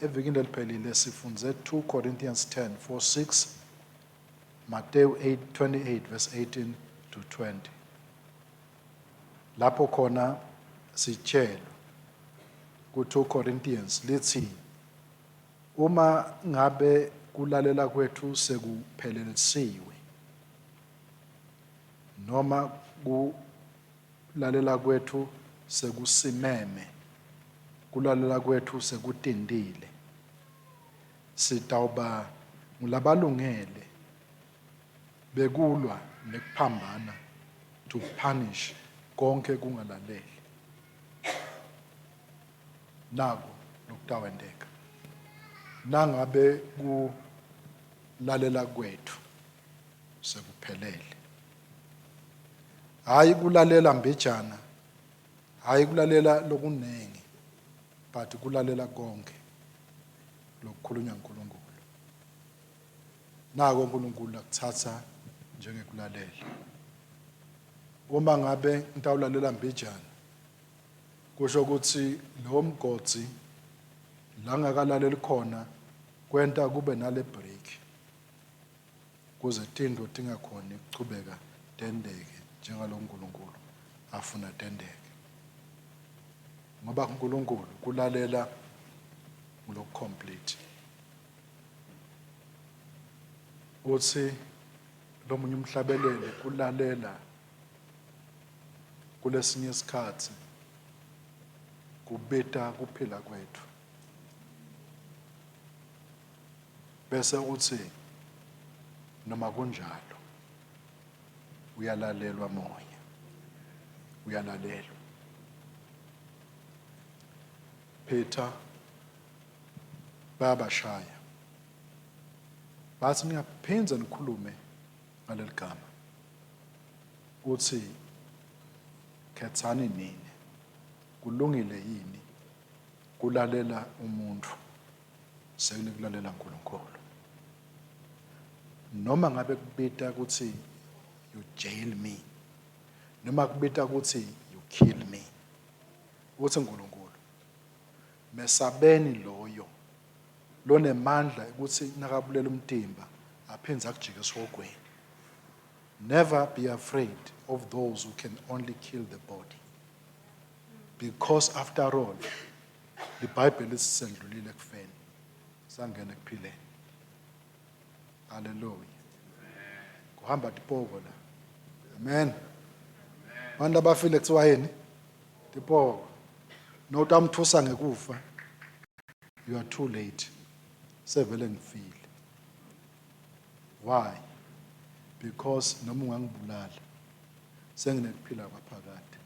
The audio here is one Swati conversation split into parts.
Evikini leliphelile sifundze 2 Corinthians 10 4 6, Mateyu 8 28 verse 18 to 20. Lapho khona sitshelwa ku-2 Corinthians lithi uma ngabe kulalela kwethu sekuphelelisiwe noma kulalela kwethu sekusimeme kulalela kwethu sekutintile sitawuba ngulabalungele bekulwa nekuphambana to punish konke kungalaleli nako lokutawenteka nangabe kulalela kwethu sekuphelele hayi kulalela mbijana hayi kulalela lokunengi but kulalela konke lokukhulunywa uNkulunkulu Nako uNkulunkulu akuthatha njengekulalela. Uma ngabe ngitawulalela mbijana kusho ukuthi lowo mgodzi la ngakalaleli khona kwenta kube nale break kuze tintfo tingakhoni kuchubeka tenteke njengalo uNkulunkulu afuna tenteke. Ngoba uNkulunkulu kulalela nguloku-complete. Uthi lomunye umhlabeleli kulalela kulesinye isikhathi kubita kuphila kwethu. Bese uthi noma kunjalo uyalalelwa moya uyalalelwa Peter bayabashaya bathi ningaphinde nikhulume ngaleligama uthi khethani nini kulungile yini kulalela umuntu sekunekulalela uNkulunkulu noma ngabe kubita ukuthi you jail me noma kubita ukuthi you kill me uthi uNkulunkulu Mesabeni loyo lonemandla ekutsi nakabulela umtimba aphindze akujike esihogweni. Never be afraid of those who can only kill the body. Because after all, liBhayibheli lithi sendlulile ekufeni, sangena ekuphileni. Hallelujah. Kuhamba tipoko la. Amen. Abantu abafile kuthiwa yini? Tipoko. Notamthusa ngekufa. You are too late. Sevele ngifile. Why? Because noma ungangibulala senginekuphila kwaphakade.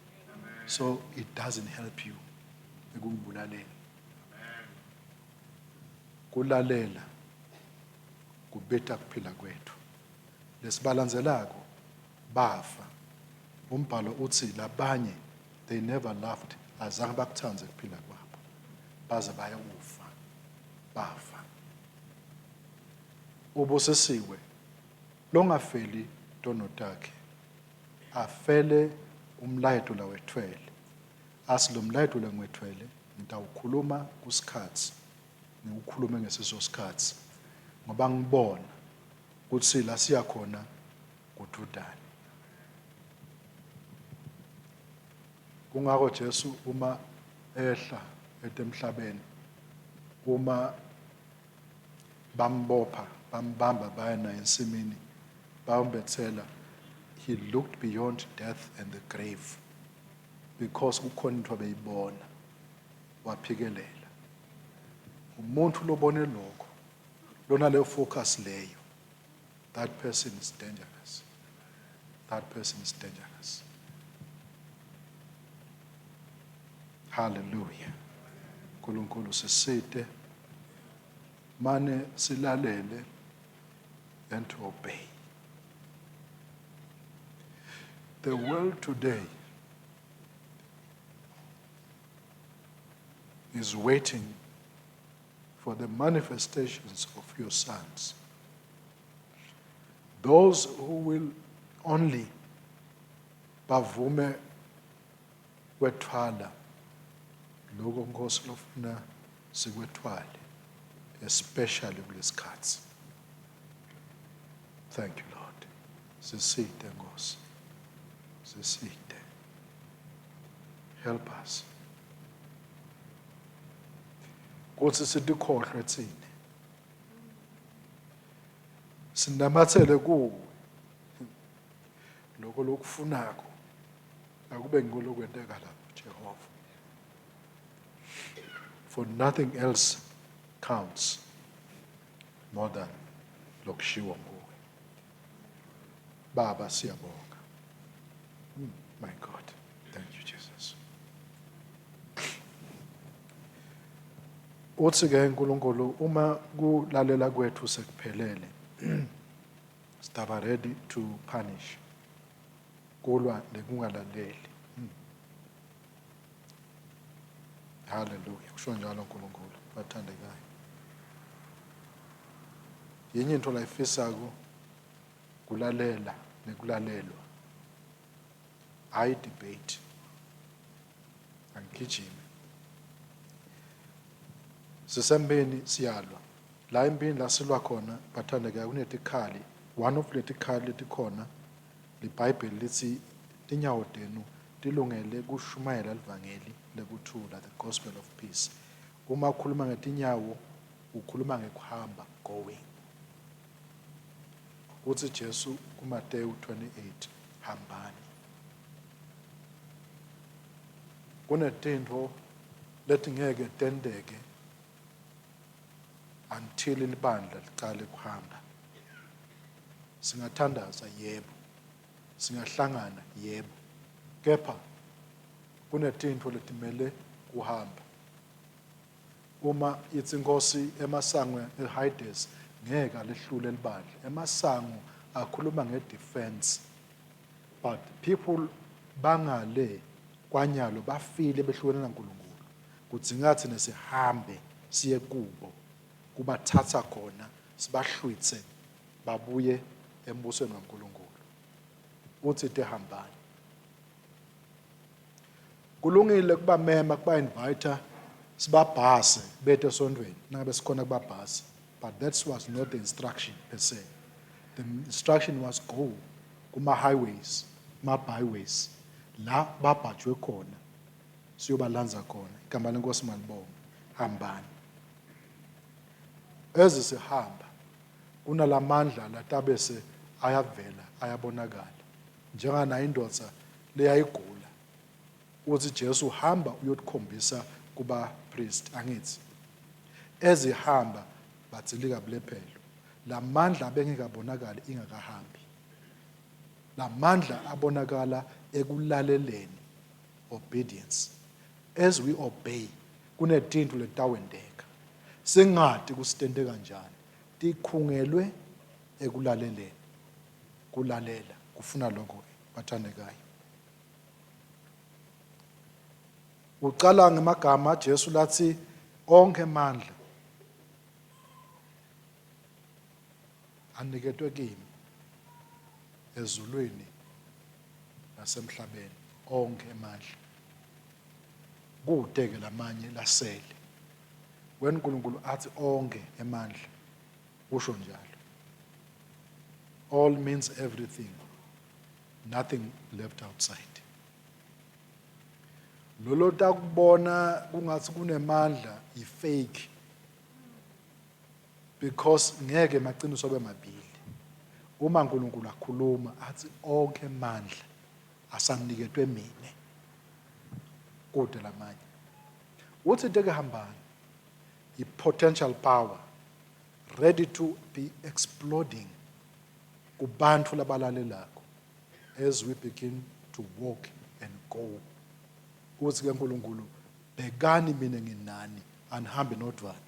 So it doesn't help you ekungibulaleni. Kulalela kubita kuphila kwethu. Lesibalandzelako bafa. Umbhalo uthi labanye they never loved azange bakuthande kuphila kwabo baze bayokufa bafa. Ubusisiwe longafeli tono takhe afele umlayeto lawethwele asi lo mlayeto lengiwethwele ngitawukhuluma kusikhatsi ngiwukhulume ngesiso sikhatsi ngoba ngibona kutsi la siya khona kududane. Kungako Jesu uma ehla etemhlabeni uma bambopha bambamba baya naye ensimini bayombethela he looked beyond death and the grave because kukhona into abeyibona waphikelela umuntu lobone lokho lona leyo focus leyo that person is dangerous that person is dangerous hallelujah uNkulunkulu sisite mane silalele and to obey the world today is waiting for the manifestations of your sons. Those who will only bavume kwethwala lokho Nkosi lofuna sikwethwale. Especially kulesikhatsi. Thank you, Lord. Sisite, Nkosi. Sisite. Help us. Kutsi sitikhohlwe tsine. Sinamatsele kuwe. Lokho lokufunako akube ngiko lokwenteka lapho, Jehova. For nothing else counts more than lokushiwo nguwe. Baba, siyabonga. My God. Thank you, Jesus. Uthi ke uNkulunkulu, uma kulalela kwethu sekuphelele, sitaba ready to punish kulwa nekungalaleli. Hallelujah. Kusho njalo uNkulunkulu, bathandekayo. Yinye into layifisako, kulalela nekulalelwa. Hayi debate. Angigijime. Sisembeni, siyalwa. La empini la silwa khona, bathandekayo, kunetikhali. One of letikhali letikhona, liBhayibheli lithi tinyawo tenu tilungele kushumayela livangeli lekuthula, the gospel of peace. Uma ukhuluma ngetinyawo, ukhuluma ngekuhamba, going. Uthi Jesu kuMateyu 28, hambani. Kunetintfo letingeke tenteke until libandla licale kuhamba. Singathandaza, yebo. Singahlangana, yebo. Kepha kunetintfo letimele kuhamba. Uma ithi inkosi emasango eHades ngeke alihlule libandla. Emasango akhuluma ngedefense. But people bangale kwanyalo bafile, behlukene naNkulunkulu. Kudzinga thina sihambe siye kubo, kubathatha khona, sibahlwitse babuye embusweni waNkulunkulu. Uthi tehambani. Kulungile kubamema, kuba-invite, sibabhase bete esontweni nangabe sikhona kubabhasa, but that was not the instruction per se. The instruction was go kuma-highways, kuma-byways la babhajwe khona, siyobalandza khona. Igama lenkosi malibonge. Hambani. Ezisihamba kunalamandla latabese ayavela, ayabonakala, njengana indvodza leyayigula. Uthi Jesu, hamba uyotikhombisa kuba priest. Angithi ezihamba badzilika bulephelo. Lamandla abengekabonakali ingakahambi. Lamandla abonakala ekulaleleni, obedience. As we obey, kunetintfo letawenteka singati kusitente kanjani, tikhungelwe ekulaleleni. Kulalela kufuna lokho ke, bathandekayo. Ucala ngemagama Jesu lathi onke amandla aniketwe kimi ezulwini nasemhlabeni. Onke amandla, kude ke lamanye lasele. Wena uNkulunkulu athi onke emandla, usho njalo. All means everything, nothing left outside. Lolo takubona kungathi kunemandla i-fake, because ngeke emaqiniso abe mabili. Uma uNkulunkulu akhuluma athi onke amandla asaniketwe mine, kude lamanye. Uthi teke hambani, i-potential power ready to be exploding kubantu labalalelako as we begin to walk and go. Uthi ke uNkulunkulu, bhekani mina nginani, anihambe nodvwana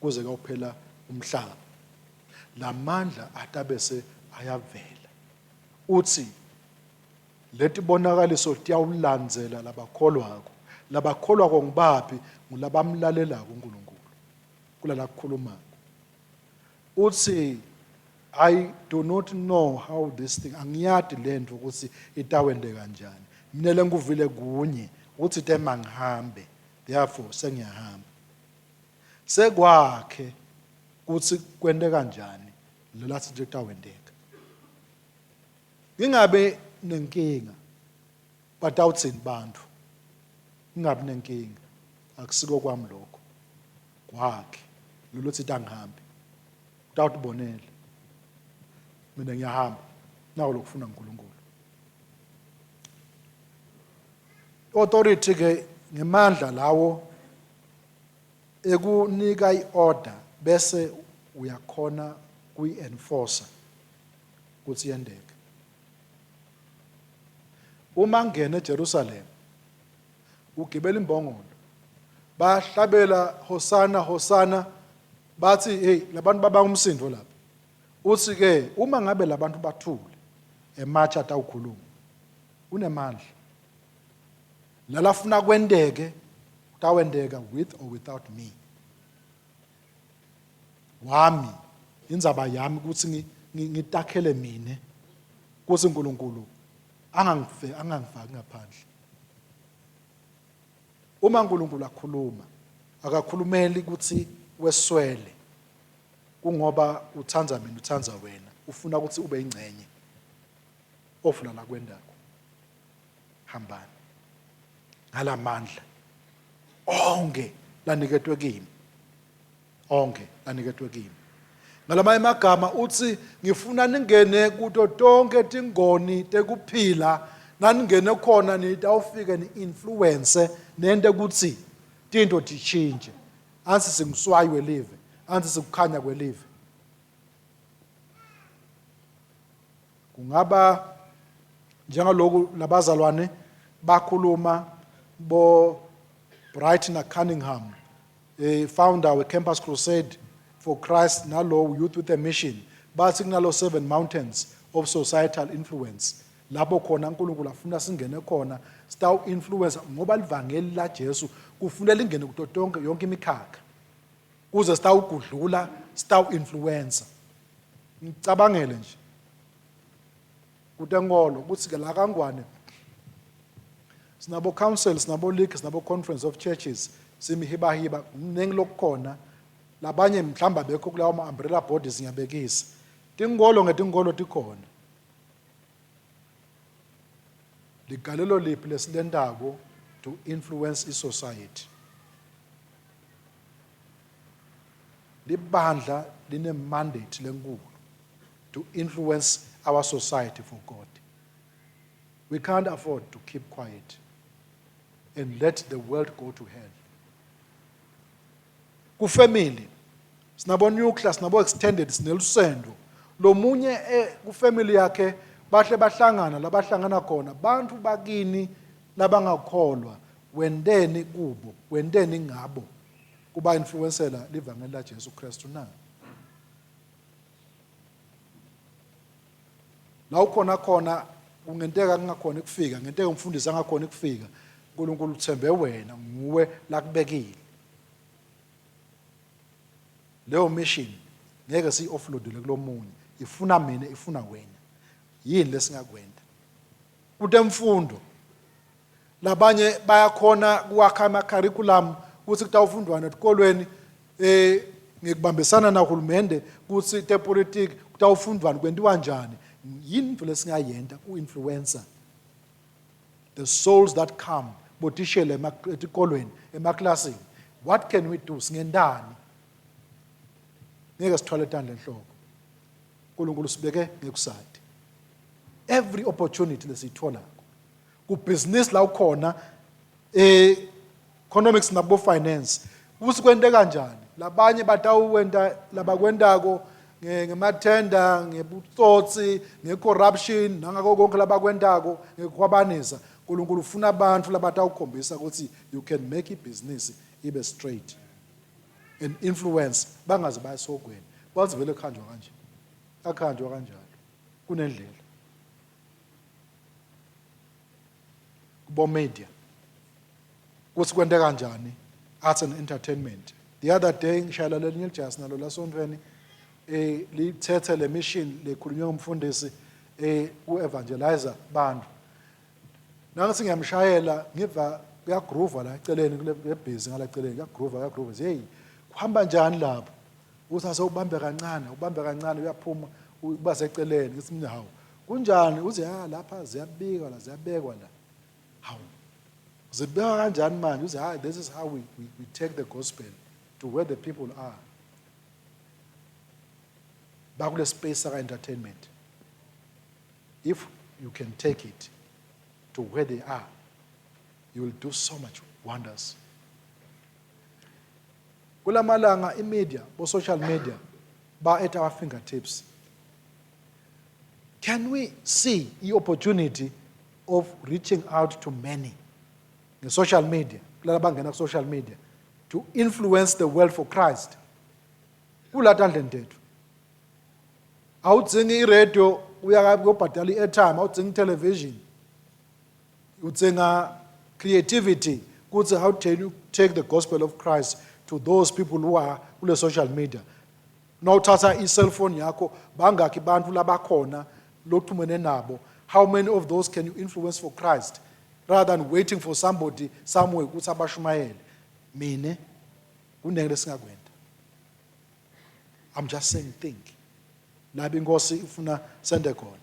kuze kuyophela umhlaba. Lamandla atabese ayavela. Uthi letibonakaliso tiyawulandzela labakholwako. Labakholwako ngibaphi? Ngulabamlalelako uNkulunkulu kulalakukhulumako. Uthi I do not know how this thing, angiyati lento ukuthi itawente kanjani. Mina lengikuvile kunye ukuthi tema ngihambe, therefore sengiyahamba. Sekwakhe kutsi kwente kanjani lelathi kutawenteka. Ngingabe nenkinga batawutsini bantfu. Ngingabi nenkinga akusiko kwami lokho. Kwakhe lolothi tangihambe. Utawutibonela. Mina ngiyahamba. Nako lokufuna uNkulunkulu. Authority ke ngemandla lawo ekunika iorder bese uyakhona kuyi-enforcer kutsi yenteke. Uma ngena eJerusalem ugibela imbongolo bahlabela hosana hosana bathi hey labantu babanga umsindo lapha uthi ke uma ngabe labantu bathule ematshe atawukhuluma unemandla lalafuna kwenteke kutawenteka with or without me wami indzaba yami ukuthi ngitakhele mine kuthi uNkulunkulu angangife angangifaki ngaphandle uma uNkulunkulu akhuluma akakhulumeli ukuthi weswele kungoba uthanda mina uthanda wena ufuna ukuthi ube ingcenye ofuna la kwendako hambani ngalamandla onke laniketwe kimi onke laniketwe kimi ngalamanye amagama uthi ngifuna ningene kuto tonke tingoni tekuphila naningene khona nitawufike ni-influence nente ukuthi tinto tishintshe ansi singuswayi welive ansi sikukhanya kwelive Kungaba njengaloku labazalwane bakhuluma bo Bright na Cunningham eh founder we Campus Crusade for Christ nalo Youth with a Mission bathi kunalo seven mountains of societal influence lapho khona uNkulunkulu afuna singene khona sitawu influence ngoba livangeli la Jesu kufuneka lingene kuto tonke yonke imikhakha kuze sitawugudlula sitawu influencer ngicabangele nje kutenkolo ukuthi ke la kaNgwane sinabo council sinabo league sinabo conference of churches simihibahiba kuningi lokukhona labanye mhlawumbe abekho kulawo ma-umbrella bodies ngiyabekisa tinkolo ngetinkolo tikhona ligalelo liphi lesilentako to influence i-society Libandla line mandate lenkulu to influence our society for God. We can't afford to keep quiet and let the world go to hell. Kufamily sinabo nuclear sinabo extended sinelusendo lomunye eh, kufamily yakhe bahle bahlangana labahlangana khona bantu bakini labangakholwa wenteni kubo wenteni ngabo kuba influencela livangeli laJesu Kristu na la ukhona khona kungenteka kungakhona ukufika ngenteka umfundisi angakhona ukufika uNkulunkulu uthembe wena nguwe lakubekile leyo mission ngeke siyi-offloadele kulomunye ifuna mina ifuna wena yini lesingakwenta kutemfundo labanye bayakhona kwakha ama-curriculum kutsi kutawufundwana etikolweni eh ngikubambisana nahulumende kutsi tepolitiki kutawufundvwana kwentiwa njani yini intfo lesingayenta ku-influencer the souls that come botishela etikolweni emaklasini what can we do singentani ngeke sithwale tandla enhloko uNkulunkulu sibeke ngekusadi every opportunity lesiyitholako kubhizinisi la ukhona eh economics nabo finance ukuthi kwente kanjani labanye batawukwenta labakwentako ngemathenda ngebutsotsi ngecorruption nangako konke labakwentako ngekukhwabanisa uNkulunkulu ufuna abantu labatawukhombisa ukuthi you can make ibhizinisi ibe straight and influence bangaze bayesogweni kwazi vele kuhanjwa kanje akuhanjwa kanjalo kunendlela kubo media kuthi kwente kanjani arts and entertainment the other day ngishayela lelinye lijasi nalo lasontweni eh lithethe le mission lekhulunywe ngumfundisi eh ku-evangelizer bantu nangithi ngiyamshayela ngiva kuyagroova la eceleni kule bhizi ngala eceleni kuyagroova kuyagroova hey Kuhamba njani lapho? Uthi asewubambe kancane, ubambe kancane, uyaphuma, uba seceleni. Ngithi mina, hawu, kunjani? Uthi, ha, lapha ziyabikwa la, ziyabekwa la. Hawu, zibekwa kanjani manje? Uthi, hayi, this is how we take the gospel to where the people are. Bakule space saka entertainment. If you can take it to where they are, you will do so much wonders. Kulamalanga i-media, bo-social media, ba at our fingertips. Can we see the opportunity of reaching out to many the social media, kulaba bangena ku-social media, to influence the world for Christ? Kula tandleni tethu. Awudzingi i-radio, uya kuyobhadala i-airtime, awudzingi television. Udzinga creativity kuthi how can you take the gospel of Christ to those people who are kule social media. Nawuthatha i-cellphone yakho, bangakhi bantu labakhona loxhumene nabo? How many of those can you influence for Christ rather than waiting for somebody somewhere ukuthi abashumayele? Mine kunenge lesingakwenta. I'm just saying, think. Lapho inkosi ifuna sende khona.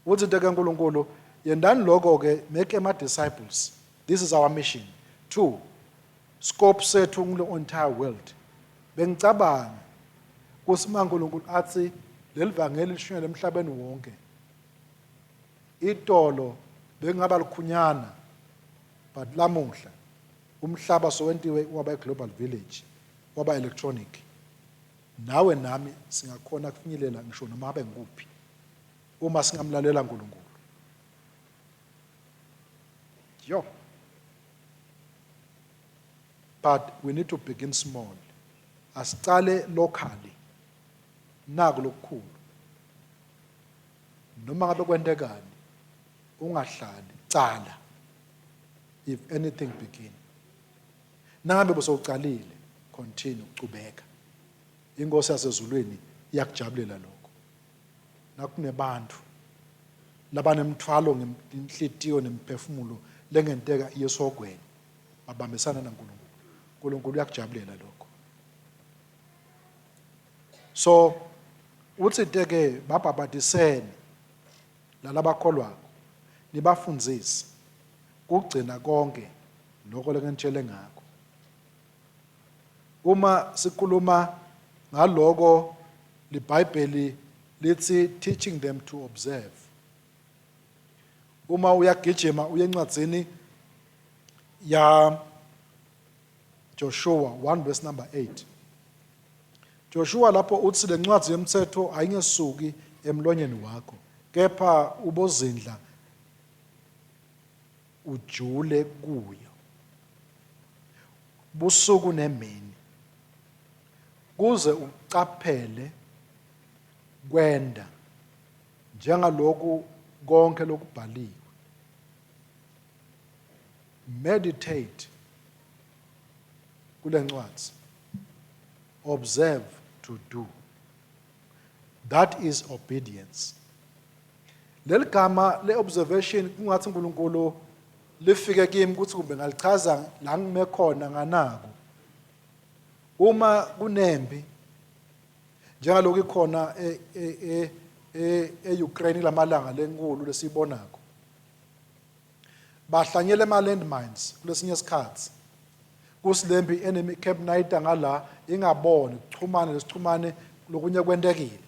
Uthi into kaNkulunkulu, yendani lokho ke, make ama disciples. This is our mission. Two, scope sethu kulo entire world. Bengicabanga kusima uNkulunkulu athi leli vangeli lishunyelwe emhlabeni wonke. Itolo bengaba likhunyana, but lamuhla umhlaba sowentiwe waba global village, waba electronic. Nawe nami singakhona kufinyelela ngisho noma abe ngikuphi uma singamlalela uNkulunkulu. Yo, but we need to begin small. Asicale locally. Naku lokukhulu, noma ngabe kwentekani, ungahlali, cala. If anything, begin. Nangabe bosowucalile, continue, ucubeka. Inkosi yasezulwini iyakujabulela lokho. Nakunebantu labanemthwalo ngenhlitiyo nemphefumulo lengenteka iyesogweni, babambisana naNkulunkulu, uNkulunkulu uyakujabulela lokho. So uthi ke, babhabhadiseni lalabakholwako, nibafundzise kugcina konke lokho lenginitshele ngakho. Uma sikhuluma ngaloko, liBhayibheli lithi teaching them to observe. Uma uyagijima uye encwadzini ya Joshua 1 verse number 8, Joshua lapho uthi, lencwadi yomthetho ayingesuki emlonyeni wakho, kepha ubozindla ujule kuyo busuku nemini, kuze ucaphele kwenda njengaloku konke lokubhaliwe. Meditate kule ncwadi, observe to do. That is obedience. Leli gama le-observation, kungathi uNkulunkulu lifike kimi ukuthi kumbe ngalichaza la ngime khona nganako. Uma kunempi njengaloku ikhona e-Ukraine lamalanga lenkulu lesiyibonako, bahlanyela ema landmines. Kulesinye isikhathi kusilembi enemy camp nayita ngala ingaboni, kuchumane lesichumane, lokunye kwentekile.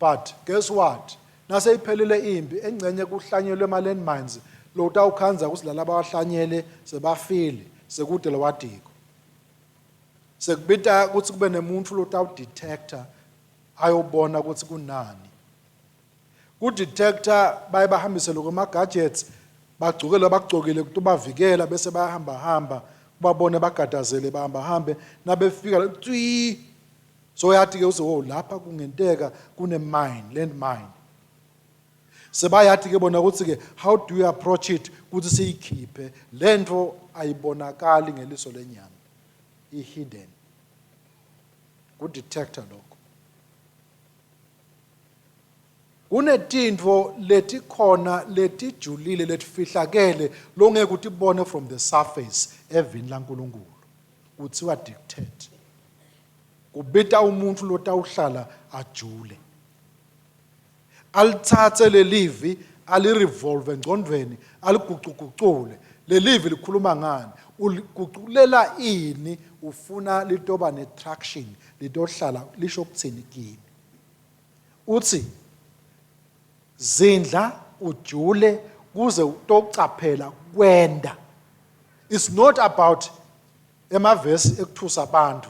But guess what? Naseyiphelile impi, engcenye kuhlanyelwe ema landmines, lotawukhandza ukuthi laba abahlanyele sebafile, sekude lowadiko. Sekubita ukuthi kube nemuntu lotawudetecta, ayobona ukuthi kunani. Ku-detector baye bahambise lokho ama-gadgets, bagcokele abakugcokile ukuthi bavikela, bese bayahamba hamba, babone bagadazele, bahamba hambe, nabefika tswi, so yathi ke uze, oh, lapha kungenteka kune mine, land mine. Sebayathi ke bona ukuthi ke how do you approach it ukuthi siyikhiphe lento? Ayibonakali ngeliso lenyama, i-hidden. Ku-detector lokho. Kunetintfo letikhona letijulile, letifihlakele, longeke utibone from the surface. Evini laNkulunkulu kutsiwa dictate. Kubita umuntu lotawuhlala ajule. Alitsatse lelivi alirevolve engcondvweni aligucugucule. Lelivi likhuluma ngani? Uliguculela ini ufuna litoba ne-traction litohlala lisho kuthini kimi? Uthi zindla ujule kuze utocaphela kwenda. It's not about emavesi ekuthusa abantu.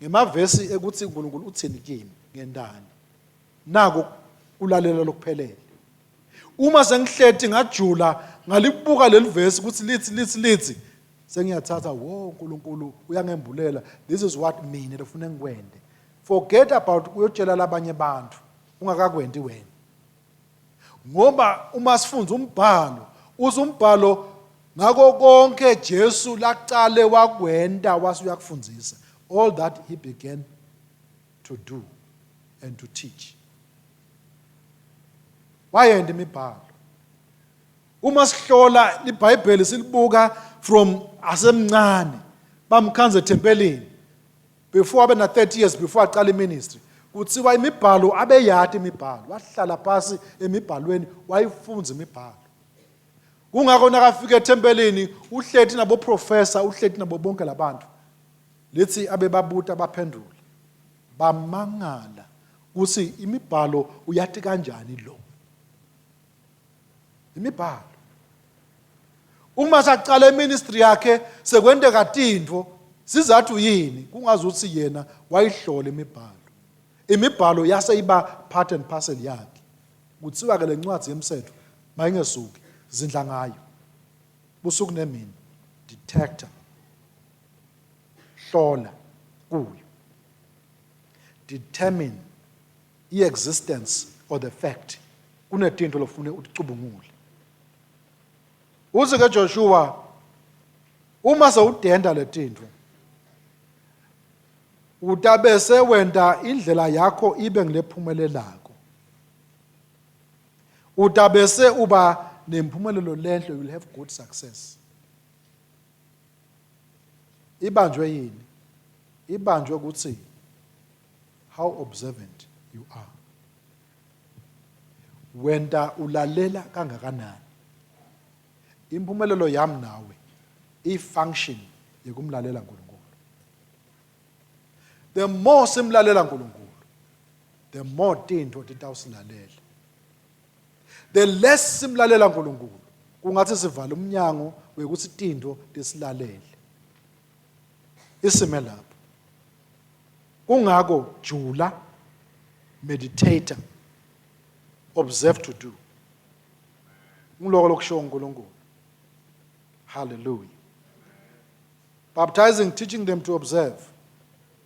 Ngemavesi ekuthi uNkulunkulu uthini kimi ngendani. Nako kulalela lokuphelele. Uma sengihleti ngajula ngalibuka leli vesi ukuthi lithi lithi lithi sengiyathatha wo uNkulunkulu uyangembulela this is what mina lofuna ngikwende. Forget about uyotshela labanye abantu ungakakwenti wena. Ngoba uma sifunza umbhalo, uze umbhalo ngako konke Jesu laqale wakwenta wase uyakufundisa. All that he began to do and to teach. Wayenda imibhalo. Uma sihlola iBhayibheli silibuka from asemncane bamkhanza ethempelini before abe na 30 years before aqala iministry kuthiwa imibhalo abeyati imibhalo wahlala phasi emibhalweni wayifunza imibhalo kungakho nakafika ethempelini uhleti nabo professor uhleti nabo bonke labantu lithi abebabuta baphendula bamangala ukuthi imibhalo uyati kanjani lo imibhalo uma saqala iministry yakhe sekwenteka tintfo sizathu yini kungazuthi yena wayihlola imibhalo imibhalo yase iba part and parcel yakhe kuthiwa ke lencwadi yemsetho mayingesuki zindla ngayo busuku nemini detector hlola kuyo determine i-existence or the fact kunetinto lofune uticubungule uthi ke Joshua uma sewudenda letinto utabese wenta indlela yakho ibe ngilephumelelako utabese uba nempumelelo lenhle you will have good success ibanjwe yini ibanjwe ukuthi how observant you are wenta ulalela kangakanani impumelelo yami nawe i-function yekumlalela uNkulunkulu the more simlalela uNkulunkulu the more tintfo titawusilalela the less simlalela uNkulunkulu kungathi sivala umnyango wekuthi tintfo tisilalele isime lapho Kungako jula, meditate, observe to do. Ngiloko lokushiwo uNkulunkulu. Hallelujah. Baptizing, teaching them to observe.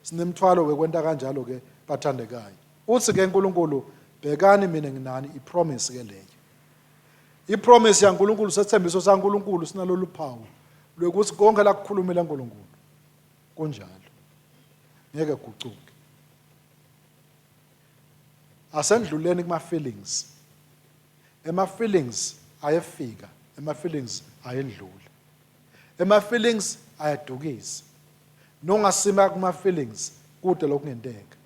Sinemthwalo wekwenta kanjalo ke bathandekayo. Uthi ke uNkulunkulu bhekani mina nginani ipromise ke leyo. Ipromise yaNkulunkulu sethembiso saNkulunkulu sinalolu phawu lwekuthi konke lakukhulumela uNkulunkulu Kunjalo. Ngeke gucuke. Asendluleni kuma feelings. Ema feelings ayefika, ema feelings ayendlula. Ema feelings ayadukisa. Nongasima kuma feelings kude lokungenteka.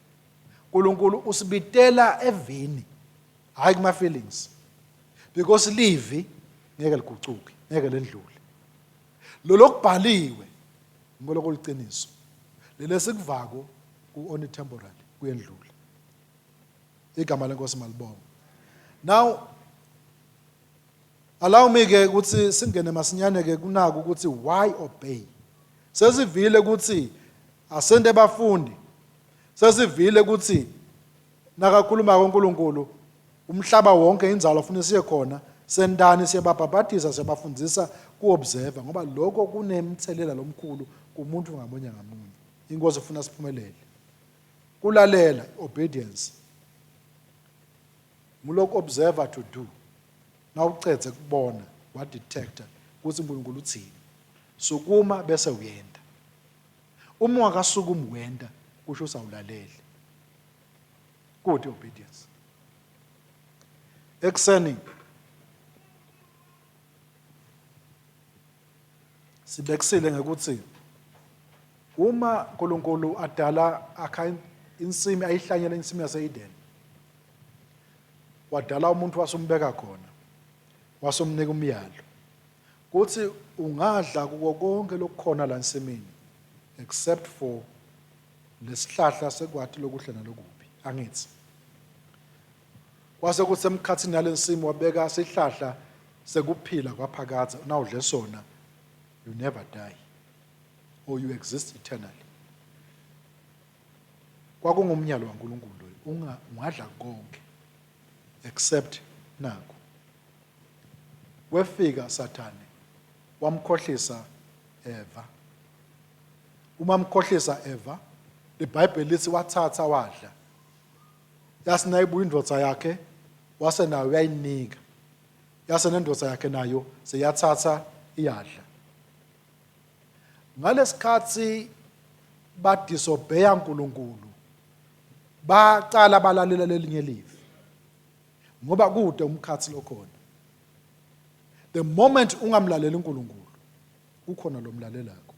uNkulunkulu usibitela evini hayi kuma feelings. Because livi ngeke ligucuke, ngeke lendlule. Lolokubhaliwe ngikho kuliqiniso leli esikuvako ku only temporary kuyendlula igama lenkosi malibonga now allow me ke ukuthi singene masinyane ke kunaku ukuthi why obey sesivile ukuthi asende bafundi sesivile ukuthi Nakakhuluma uNkulunkulu umhlaba wonke inzalo afuna siye khona sendani siyababhabhadisa siyabafundisa ku-observer ngoba lokho kunemthelela lomkhulu kumuntu ngamunye ngamunye inkosi ifuna siphumelele kulalela obedience ngulokhu observer to do nawucedze kubona wadetecta ukuthi uNkulunkulu uthini sukuma bese uyenda uma ungakasukumi wenda kusho usawulaleli Good obedience. Ekuseni Sibekisile ngekuthi uma uNkulunkulu adala akha insimi, ayihlanyela insimi yase-Eden, wadala umuntu wasumbeka khona, wasumnika umyalo kuthi ungadla kuko konke lokukhona la nsimini except for lesihlahla sekwati lokuhle nalokubi. Angithi kwase kuthi emkhathini yalensimu wabeka sihlahla sekuphila kwaphakadze, nawudle sona you never die or you exist eternally. Kwakungumnyalo waNkulunkulu loyo, ungadla konke except naku. Wefika Sathane wamkhohlisa Eva. Uma mkhohlisa Eva, iBhayibheli lithi wathatha wadla. Yase nayibuya indvodza yakhe, wase nayo uyayinika. Yase nendvodza yakhe nayo seyathatha iyadla. Ngalesikhathi badisobheya uNkulunkulu, baqala balalela lelinye livi. Ngoba kude umkhathi lokhona. The moment ungamlaleli uNkulunkulu, kukhona lomlalelako.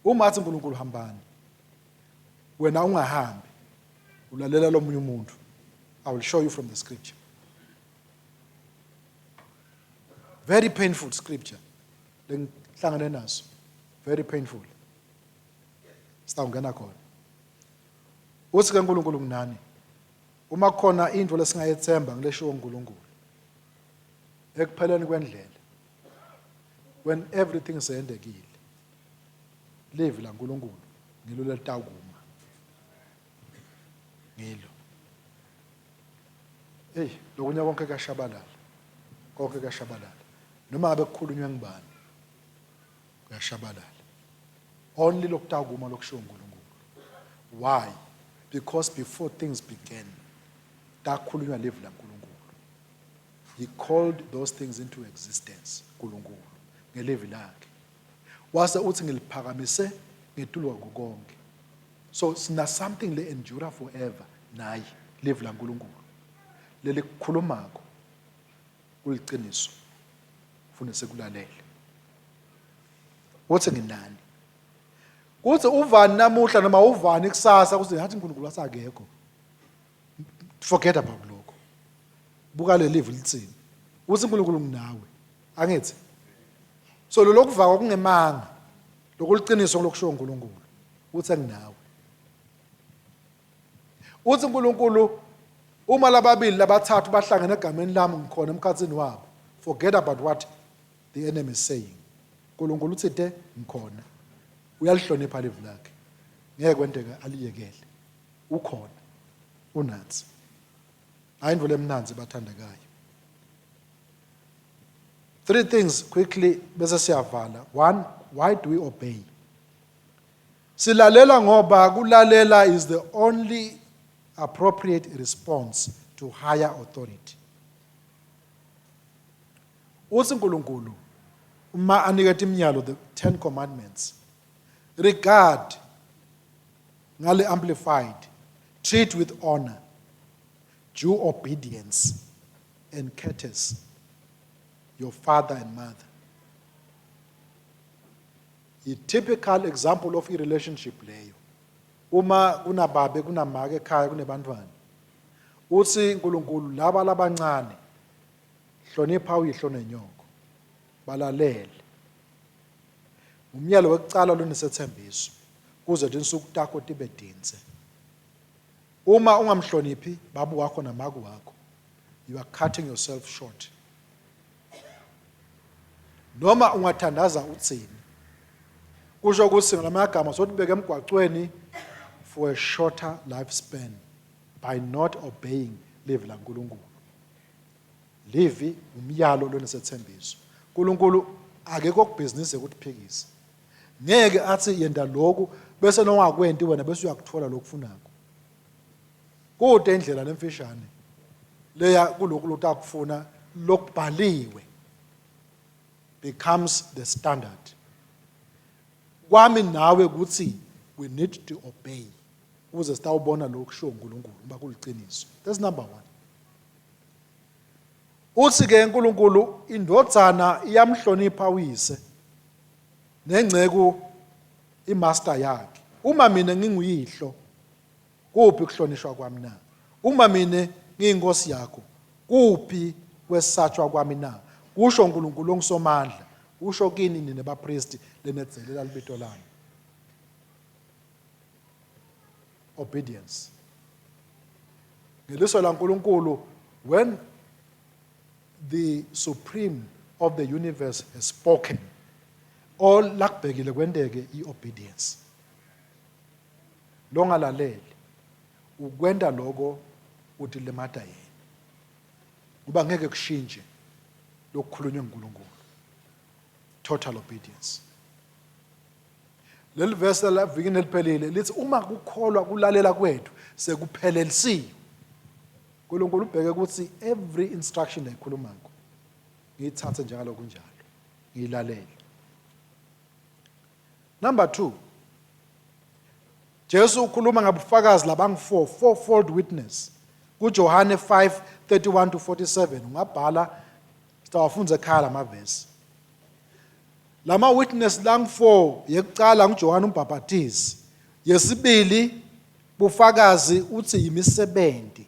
Uma athi uNkulunkulu hambani, wena ungahambi, ulalela lomunye umuntu. I will show you from the scripture. Very painful scripture lengihlangane naso, very painful. Sitawungena khona. Uthi ke uNkulunkulu kunani, uma kukhona into lesingayethemba ngileshiwo uNkulunkulu ekupheleni kwendlela, when everything seyendekile, livi laNkulunkulu ngilo lelitawukuma ngilo. Hey, lokunye konke kuyashabalala, konke kuyashabalala, noma ngabe kukhulunywe ngibani kuyashabalala. Only lokutawukuma lokushiwo uNkulunkulu. Why? Because before things began, takhulunywa livi laNkulunkulu. He called those things into existence, uNkulunkulu ngelivi lakhe. Wase uthi ngiliphakamise ngetulu kwako konke. So sina something le endure forever, nayi livi laNkulunkulu lelikukhulumako kuliciniso, ufune sekulalele. Uthi nginani, kuthi uvani namuhla noma uvani kusasa, kuthi ngathi uNkulunkulu asakekho. Forget about lokho, buka le live lithini. Uthi uNkulunkulu nginawe, angithi? So lo lokuvaka kungemanga, lokuliqiniso lokushiwo uNkulunkulu, uthi nginawe. Uthi uNkulunkulu uma lababili labathathu bahlangene egameni lami, ngikhona emkhathini wabo. Forget about what the enemy is saying. uNkulunkulu uthi te ngikhona. Uyalihlonipha live lakhe, ngeke kwenteka aliyekele. Ukhona, unathi. Hayi, indlela emnanzi, bathandekayo. Three things quickly bese siyavala. One, why do we obey? Silalela ngoba kulalela is the only appropriate response to higher authority. Uthi uNkulunkulu uma aniketa imiyalo, the 10 Commandments, regard, ngale Amplified, treat with honor, due obedience and courtesy your father and mother. I typical example of i-relationship leyo, uma kunababe, kunamake ekhaya, kunebantwana. Uthi uNkulunkulu laba labancane, hlonipha uyihlo nenyoko, balalele. Umyalo wekucala lonesethembiso, kuze tinsuku takho tibe tindze. Uma ungamhloniphi babu wakho namaku wakho, you are cutting yourself short. Noma ungathandaza uthini, kusho ukuthi ngalamagama sotibeke emgwacweni for a shorter lifespan by not obeying livi laNkulunkulu. Livi umyalo lonesethembiso. uNkulunkulu akekho kubhizinisi ekutiphikisa. Ngeke athi yenda lokhu bese nongakwenti wena bese uyakuthola lokufunako. Kude indlela lemfishane leya kulokhu lotakufuna. Lokubhaliwe becomes the standard. Kwami nawe ukuthi we need to obey ukuze sitawubona lokhu kushiwo uNkulunkulu ngoba kuliciniso. That's number 1. Uthi ke uNkulunkulu indvodzana iyamhlonipha uyise. Nengceku imaster yakhe. Uma mina nginguyihlo, kuphi kuhlonishwa kwami na? Uma mina ngiyinkosi yakho, kuphi kwesatshwa kwami na? Kusho uNkulunkulu onguSomandla, usho kini nina bapristi lenedzelela libito lami. Obedience. Ngeliso laNkulunkulu, when the supreme of the universe has spoken, all lakubhekile kwenteke i-obedience. Longalaleli ukwenta lokho utilimata yena. Kuba ngeke kushintshe lokukhulunywe nguNkulunkulu. Total obedience. Leli verse lavikini eliphelile lithi uma kukholwa kulalela kwethu sekuphelelisiwe. uNkulunkulu ubheke ukuthi every instruction ayikhulumako ngiyithathe njengaloku njalo ngiyilalele. Number 2, Jesu ukhuluma ngabufakazi labangu-4, fourfold witness. KuJohane 5:31 to 47 ungabhala, sitawafundza ekhaya lamavesi. Lama witness langu-4, yekucala nguJohane umbhaphatisi, yesibili bufakazi uthi yimisebenti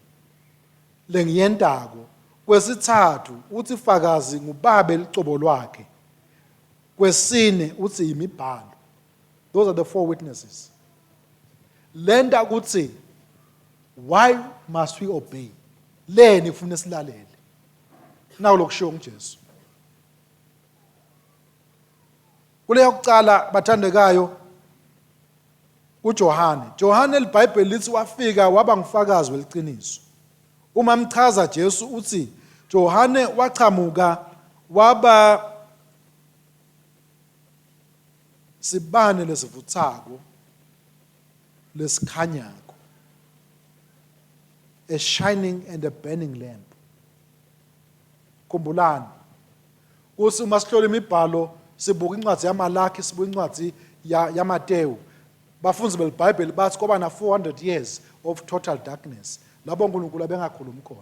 lengiyentako, kwesithathu uthi fakazi ngubabe licobo lwakhe, kwesine uthi yimibhalo. Those are the four witnesses. Lenta kuthi why must we obey? Leni kufuna silalele? Nawu lokushiwo nguJesu. Kuleyo kucala bathandekayo kuJohane. Johane liBhayibheli lithi wafika waba ngufakazi weliciniso. Uma mchaza Jesu uthi Johane wachamuka waba sibane lesivutsako lesikhanyako, a shining and a burning lamp. Khumbulani kuthi uma sihlola imibhalo sibuka incwadi yaMalaki, sibuka incwadi yaMatewu, bafunzi beliBhayibheli bathi kwaba na 400 years of total darkness lapho uNkulunkulu abengakhulumi khona,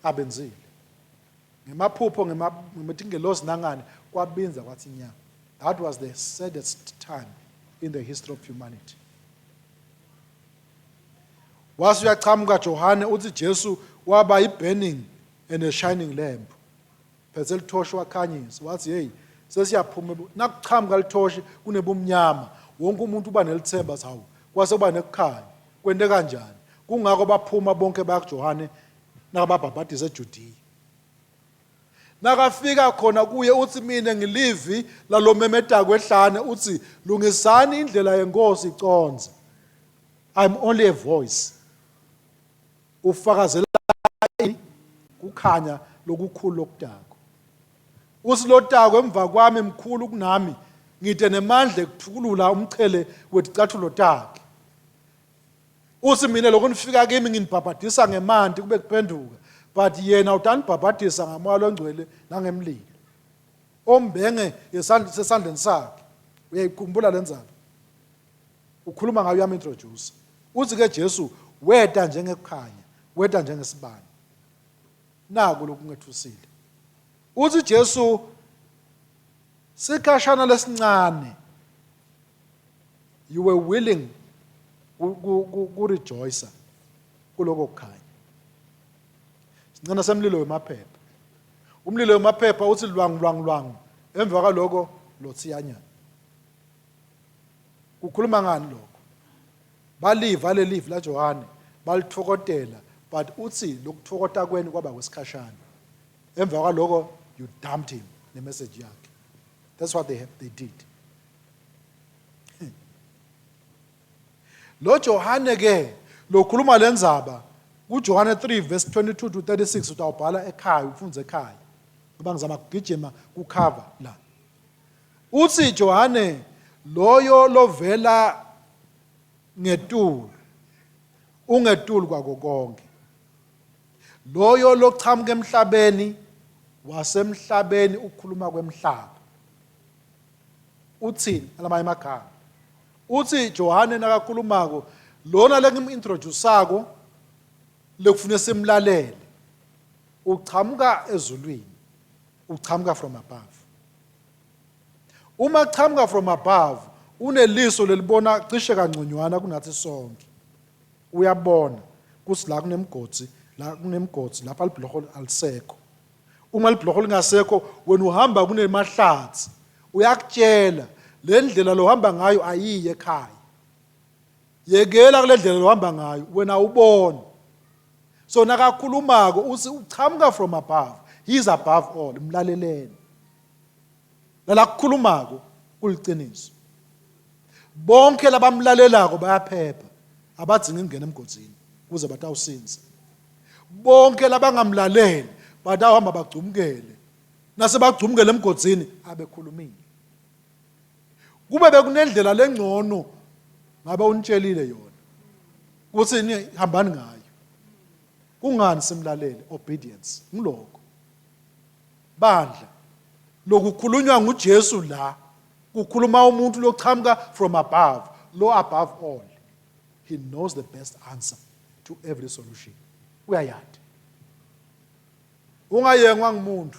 abenzile ngemaphupho, ngematingelosi nangani, kwabinza kwathi nya. That was the saddest time in the history of humanity. Wase uyachamuka Johane, uthi Jesu waba i-burning and a shining lamp, phethe lithoshi wakhanyisa, wathi hey, sesiyaphuma. Nakuchamuka lithoshi kunebumnyama, wonke umuntu uba nelithemba, hawu, kwase kuba nekukhanya, kwente kanjani? Kungako baphuma bonke baya kuJohane nakababhabhadisa eJudiya. Nakafika khona kuye uthi mina ngilivi lalomemetako ehlane, uthi lungisani indlela yenkosi iconze. I'm only a voice. Ufakazela kukhanya lokukhulu lokudako. Usilotako emva kwami mkhulu kunami, ngide nemandla ekuthukulula umchele weticathulo takhe. Uthi mina lokho nifika kimi nginibhabhadisa ngemanti kube kuphenduka, but yena utanibhabhadisa ngamoya longcwele nangemlilo. Ombenge sesandleni sakhe. Uyayikhumbula lenzaba? Ukhuluma ngayo, uyamintroduce. Uthi ke Jesu weta njengekukhanya, weta njengesibane. Naku lokungethusile. Uthi Jesu sikhashana lesincane you were willing ku rejoice kuloko kukhanya. Sincane semlilo wemaphepha. Umlilo wemaphepha uthi lwangu lwangu lwangu, emva kwaloko lothiyanyana. Kukhuluma ngani lokho? Baliva lelivi laJohane, balithokotela, but uthi lokuthokota kwenu kwaba kwesikhashana. Emva kwaloko you dumped him nemessage yakhe. That's what they did. Lo Johane ke lokhuluma lendzaba kuJohane 3 verse 22 to 36, utawubhala ekhaya, ufundze ekhaya ngoba ngizama kugijima kucover la. Uthi Johane, loyo lovela ngetulu ungetulu kwako konke, loyo lochamuka emhlabeni wasemhlabeni, ukhuluma kwemhlaba. Uthini alamanye amagama? Uthi Johane nakakhulumako, lona lengimintroduceako lekufune simlalele uchamuka ezulwini, uchamuka from above. Uma chamuka from above, uneliso lelibona cishe kangconywana kunathi sonke. Uyabona kuthi la kunemgodi, la kunemgodi, lapha libhuloho alisekho. Uma libhuloho lingasekho, wena uhamba kunemahlathi. Uyakutshela le ndlela lohamba ngayo ayiyi ekhaya. Yekela kule ndlela lohamba ngayo, wena awuboni. So nakakhulumako uthi uchamuka from above. He is above all. Mlaleleni. Lalakukhulumako kuliciniso. Bonke labamlalelako bayaphepha, abadzingi kungena emgodzini kuze batawusindza. Bonke labangamlaleli batawuhamba bagcumkele. Nasebagcumkele emgodzini abekhulumile. Kube bekunendlela lengcono ngabe unitshelile yona ukuthi hambani ngayo. Kungani simlalele? Obedience ngiloko. Bandla lokukhulunywa nguJesu la kukhuluma umuntu lochamuka from above, lo above all. He knows the best answer to every solution. Uyayati. Ungayengwa ngumuntu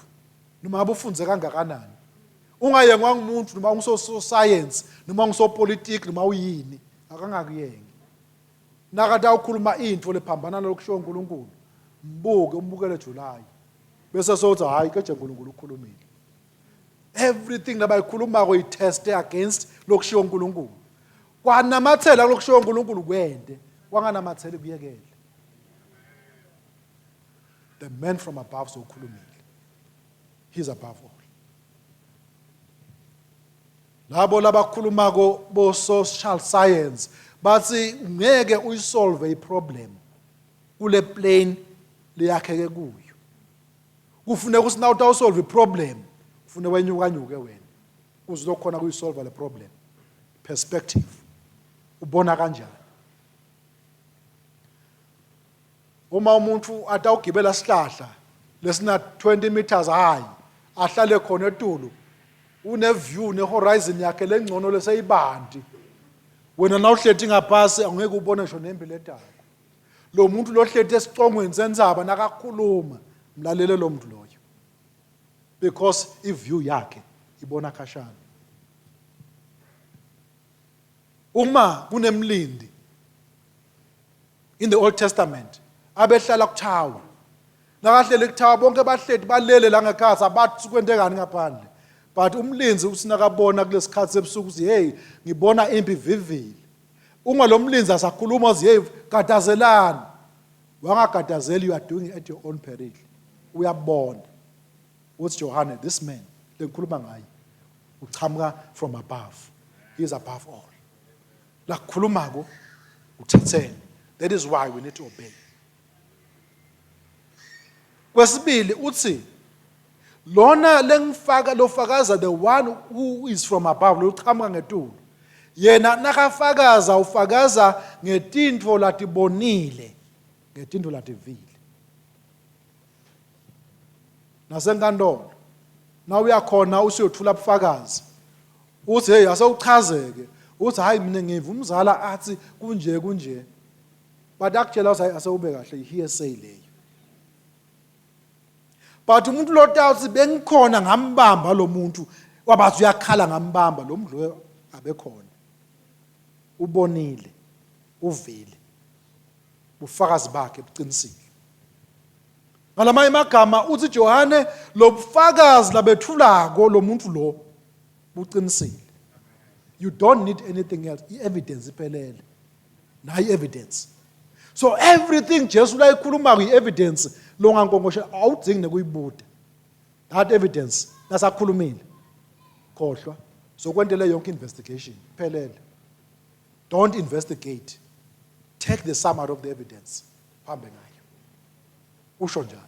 noma ngabe ufunze kangakanani. Ungayengwa ngumuntu noma ungusosayensi noma ungusopolitiki noma uyini, akangakuyengi. Nakade awukhuluma into lephambana nalokushiwo uNkulunkulu, mbuke umbukele July. Bese sothi hayi keje uNkulunkulu ukhulumile. Everything labayikhulumako iteste against lokushiwo uNkulunkulu. Kwanamathela lokushiwo uNkulunkulu kwende, kwanganamatheli kuyekele. The man from above sokhulumile. He's above all. Labo labakhulumako bo social science bathi ngeke uyisolve iproblem kule plane leyakheke kuyo. Kufuneka ukuthi na utawusolve iproblem kufuneka wenyukanyuke wena ukuze uzokhona kuyisolve le problem. Perspective. Ubona kanjani? Uma umuntu atawugibela sihlahla lesina 20 meters high ahlale khona etulu une view ne horizon yakhe lengcono leseyibanti wena nawuhleti ngaphasi angeke ubone ngisho nembi ledako lo muntu lohleti esicongweni sentsaba nakakhuluma mlalele lo muntu loyo because i-view yakhe ibona khashana. Uma kunemlindi in the Old Testament abehlala kuthawa nakahlele kuthawa bonke bahleti balele la ngekhathi abathi kwentekani ngaphandle but umlinzi uthi nakabona kulesikhathi sebusuku uthi hey ngibona impi vivile uma lo mlinzi asakhuluma uthi hey gadazelani wangagadazeli you are doing it at your own peril uyabona uthi Johane this man lengikhuluma ngaye uchamuka from above he is above all lakukhulumako uthatheni that is why we need to obey kwesibili uthi lona lengifaka lofakaza the one who is from above lochamuka ngetulu yena nakafakaza ufakaza ngetintfo latibonile ngetintfo lativile nasenkantolo na uyakhona usuyothula ubufakazi uthi hey asewuchazeke uthi hayi mina ngiva umzala athi kunje kunje but akutshela uthi hayi asewube kahle i-hearsay leyo but umuntu lotawuthi bengikhona ngambamba lo muntu wabathi uyakhala ngambamba lo muntu loyo abekhona ubonile uvile bufakazi bakhe buqinisile ngalamanye amagama uthi Johane lobufakazi labethulako lo muntu lo buqinisile you don't need anything else i-evidence iphelele nayi evidence so everything Jesu layikhuluma i-evidence longankonkoshe awudzingi nekuyibuda that evidence nasakhulumile khohlwa sokwentele yonke investigation phelele don't investigate take the summary of the evidence uhambe ngayo usho njalo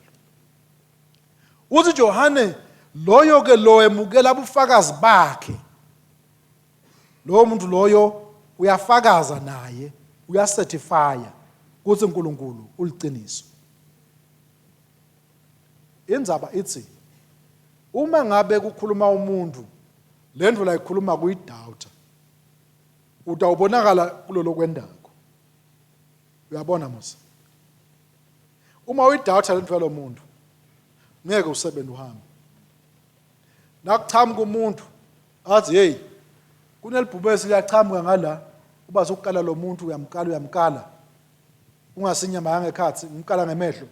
uthi Johane loyo ke lo emukela ubufakazi bakhe lowo muntu loyo uyafakaza naye uyacertifya ukuthi uNkulunkulu uliqiniso indzaba ithi uma ngabe kukhuluma umuntu lento la ikhuluma kuyidoubter utawubonakala kulolo kwendako uyabona musa uma uyidoubter lento yalomuntu ngeke usebenze uhambe nakuchamuka umuntu Athi hey, kunelibhubesi liyachamuka ngala, uba sokukala lo muntu uyamkala uyamkala. Ungasinyama yangekhathi, umkala ngemehlo.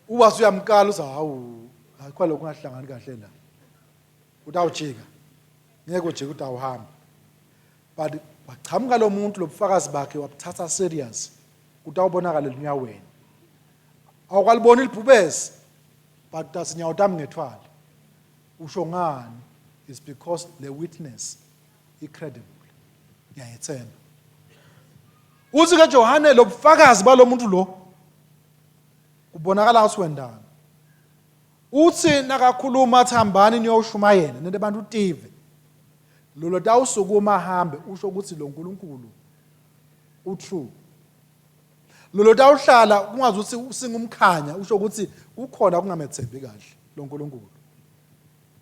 Uba usuyamkala uthi hawu, akho lokho kungahlangani kahle la. Utawujika. Ngeke ujike utawuhamba. But wachamuka lo muntu lobufakazi bakhe wabuthatha serious. Kutawubonakala elinyaweni. Awukaliboni ilibhubesi. But tasinyawo tami ngethwala. Usho ngani? Is because the witness i-credible. Ngiyayethemba. Uthi ke Johane lobufakazi balomuntu lo kubonakala ngathi wendani. Uthi nakakhuluma athi hambani niyoshumayela nente abantu tive. Lolo tawusukuma ahambe usho ukuthi lo nkulunkulu utrue. Lolo tawuhlala kungazi ukuthi usingumkhanya usho ukuthi kukhona kungamethembi kahle lo nkulunkulu.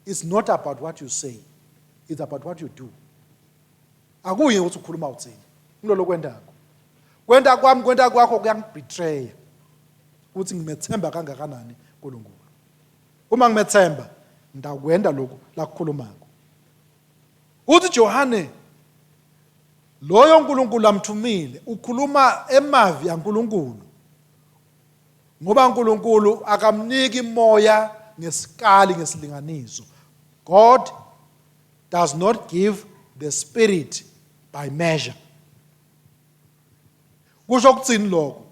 It's not about what you say. It's about what you do. Akuyi ukuthi ukhuluma uthini. Kulolo kwendako. Kwenta kwami kwenta kwakho kuyangibetray. Ukuthi ngimethemba kangakanani uNkulunkulu. Uma ngimethemba ngitakwenda lokhu lakukhulumako. Uthi Johane loyo uNkulunkulu amthumile ukhuluma emavi aNkulunkulu ngoba uNkulunkulu akamniki moya ngesikali ngesilinganiso. God does not give the spirit by measure. Kusho ukuthini lokho?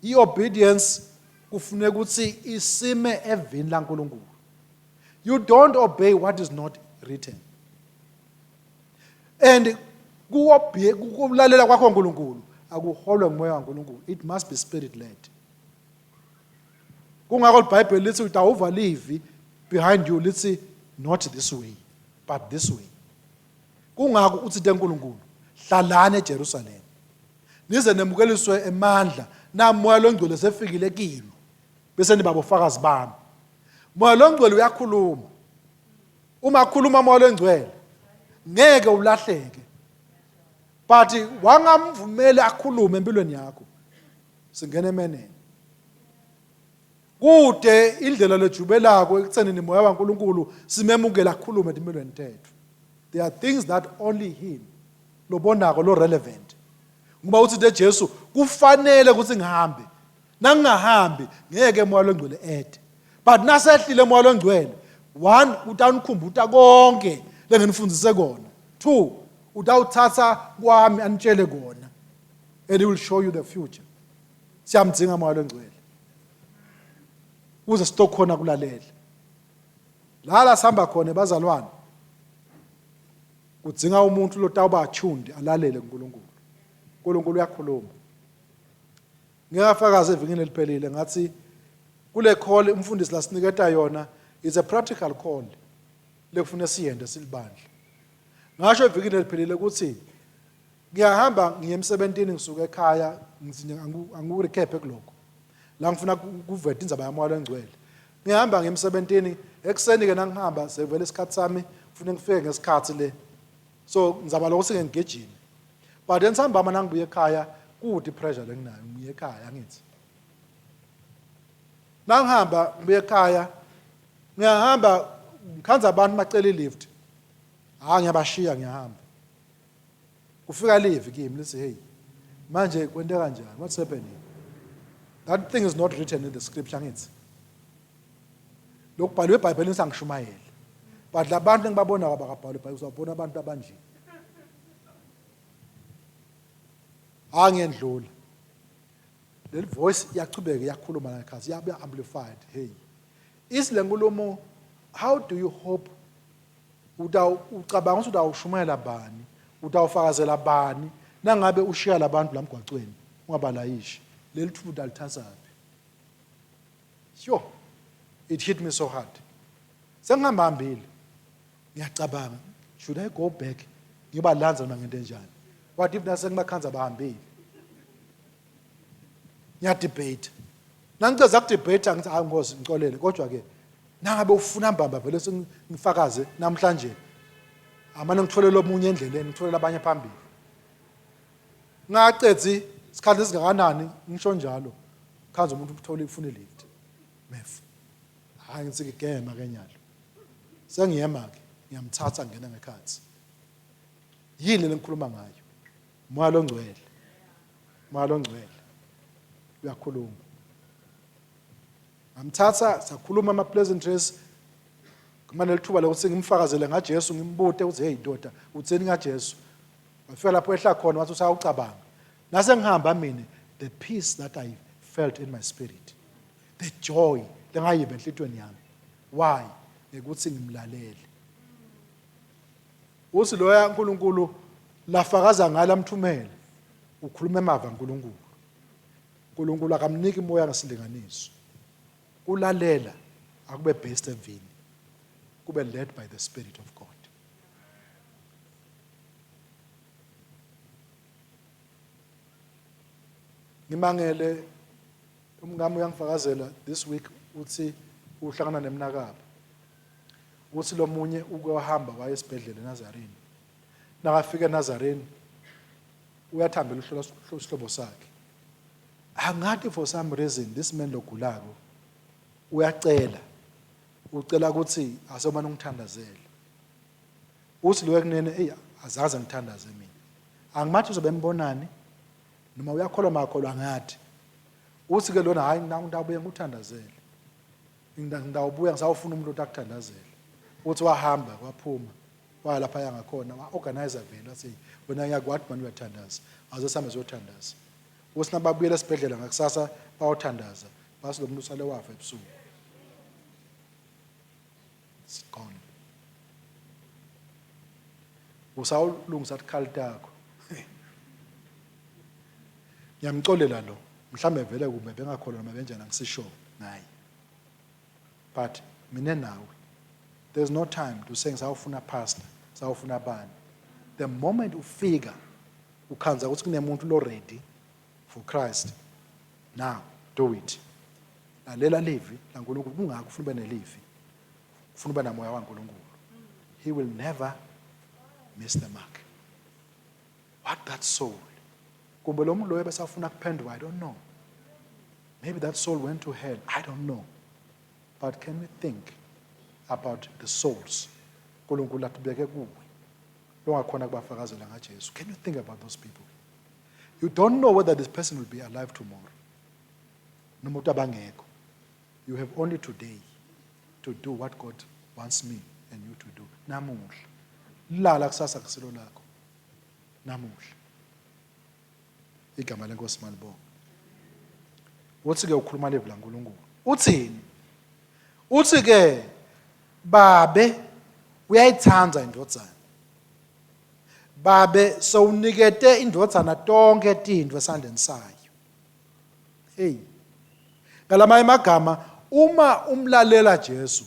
I-obedience kufuneka ukuthi isime evini laNkulunkulu. You don't obey what is not written. And kulalela kwakho uNkulunkulu akuholwe ngumoya kaNkulunkulu. It must be spirit led. Kungakho iBhayibheli lithi utawuva livi behind you lithi not this way but this way. Kungakho uthi teNkulunkulu hlalani eJerusalema nize nemukeliswe emandla namoya longcwele sefikile kini bese niba bofakazi bami. Moya longcwele uyakhuluma. Uma akhuluma moya longcwele ngeke ulahleke. But wangamvumeli akhulume empilweni yakho. Singena emeneni. Kude indlela lejubelako ekutheni nimoya waNkulunkulu simemukela akhulume etimpilweni tethu. There are things that only him lobonako lo relevant. Ngoba uthi de Jesu kufanele ukuthi ngihambe. Nangingahambi ngeke moya longcwele ede. But nasehlile moya longcwele, one utanikhumbuta konke lenginifundise kona. Two, utawuthatha kwami anitshele kona. And he will show you the future. Siyamdzinga moya longcwele. Kuze sitokhona kulalela. La la sihamba khona bazalwane. Kudzinga umuntu lotawuba tuned alalele kuNkulunkulu. uNkulunkulu uyakhuluma. Ngiyafakaza evikini eliphelile ngathi kule call umfundisi lasiniketa yona is a practical call lekufuna siyende silibandla. Ngasho evikini eliphelile ukuthi ngiyahamba ngiye emsebentini ngisuka ekhaya ngithi angiku-recap kulokho. La ngifuna kuveta indzaba yamoya longcwele. Ngihamba ngiye emsebentini ekuseni ke nangihamba sevele isikhathi sami kufanele ngifike ngesikhathi le. So ngizama lokho sike ngigijime. But entsambama nangibuya ekhaya kude pressure lenginayo ngibuya ekhaya angithi. Nangihamba ngibuya ekhaya ngiyahamba ngikhanza abantu bacela ilift. Ha ngiyabashiya ngiyahamba. Kufika live kimi lithi hey manje kwenteka kanjani what's happening? That thing is not written in the scripture angithi. Lokubhaliwe eBhayibhelini sangishumayela. But labantu engibabona abakabhalwe eBhayibhelini uzabona abantu abanje. Angiyendlula. Leli voice iyachubeka iyakhuluma la ekhaya iyabe amplified. Hey. Is le nkulumo how do you hope ucabanga ukuthi utawushumayela bani utawufakazela bani nangabe ushiya labantu la mgwacweni ungabalayishi leli thuba utalithathaphi Sure. It hit me so hard. Sengihamba hambile. Ngiyacabanga, should I go back? Ngibalanza noma ngento enjani? What if nase ngibakhanza bahambile? Ngiyadebate. Nangiceza kudebate ngithi hayi Nkosi ngicolele kodwa ke nangabe ufuna mbamba vele sengifakaze namhlanje amane ngitholele omunye endleleni ngitholele abanye phambili. Ngacedzi isikhathi esingakanani ngisho njalo khanza umuntu uthola ifuna ilift. Mef. Hayi ngithi ngigema ke nyalo. Sengiyema ke, ngiyamthatha ngena ngekhatsi. Yini lengikhuluma ngayo? Moya longcwele. Moya longcwele. Uyakhuluma. Ngamthatha sakhuluma ama pleasantries ngimane lithuba lokuthi ngimfakazele ngaJesu ngimbute ukuthi hey ndoda uthini ngaJesu. Wafika lapho ehla khona wathi usawucabanga. Nase ngihamba mina the peace that I felt in my spirit. The joy lengayiva enhlitweni yami. Why? Ngekuthi ngimlalele. Uthi loya uNkulunkulu lafakaza ngala mthumele ukhuluma emava uNkulunkulu. uNkulunkulu akamniki umoya ngesilinganiso. Kulalela akube based evini. Kube led by the spirit of God. Ngimangele umngami uyangifakazela this week uthi uhlangana nemnakabo. Uthi lomunye uke wahamba waya esibhedlela eNazarene. Nakafika eNazarene uyathambela uhlola isihlobo sakhe. Angathi for some reason this man logulako uyacela ucela ukuthi asomane ungithandazele. Uthi lo ekunene eyi azaze ngithandaze mina. Angimathi uzobe embonani noma uyakholwa makholwa angathi. Uthi ke lona hayi ngitawubuye ngikuthandazele. Ngitawubuya ngisawufuna umuntu othi akuthandazele. Uthi wahamba waphuma waya lapha aya ngakhona wa-organize vele wathi wena ngiyakwati mani uyathandaza aze sihambe siyothandaza. Uthi nababuyela esibhedlela ngakusasa bayothandaza basi lo muntu usale wafa ebusuku. It's gone. Usawulungisa tikhali takho. Ngiyamcolela lo. Mhlambe vele kumbe bengakholwa noma benjani angisisho ngaye. But mina nawe there's no time to say ngisawufuna pastor, sawufuna bani. The moment ufika ukhanza ukuthi kunemuntu lo ready for Christ. Now do it. Lalela livi laNkulunkulu kungakho ufuna ube nelivi. Ufuna ube namoya waNkulunkulu. He will never miss the mark. What that soul. Kumbe lo muntu loyo besafuna kuphenduka I don't know. Maybe that soul went to hell. I don't know. But can we think about the souls uNkulunkulu atubeke kuwe longakhona kubafakazela ngaJesu? Can you think about those people? You don't know whether this person will be alive tomorrow. Noma ukuthi abangekho. You have only today to do what God wants me and you to do. Namuhla. Lala kusasa kusilo lakho. Namuhla. Igama lenkosi malibonga. Uthi ke ukhuluma livi laNkulunkulu. Uthini? Uthi ke babe uyayithanda indvodzana. Babe sewunikete indvodzana tonke tintfo esandleni sayo. Hey. Ngalamanye amagama uma umlalela Jesu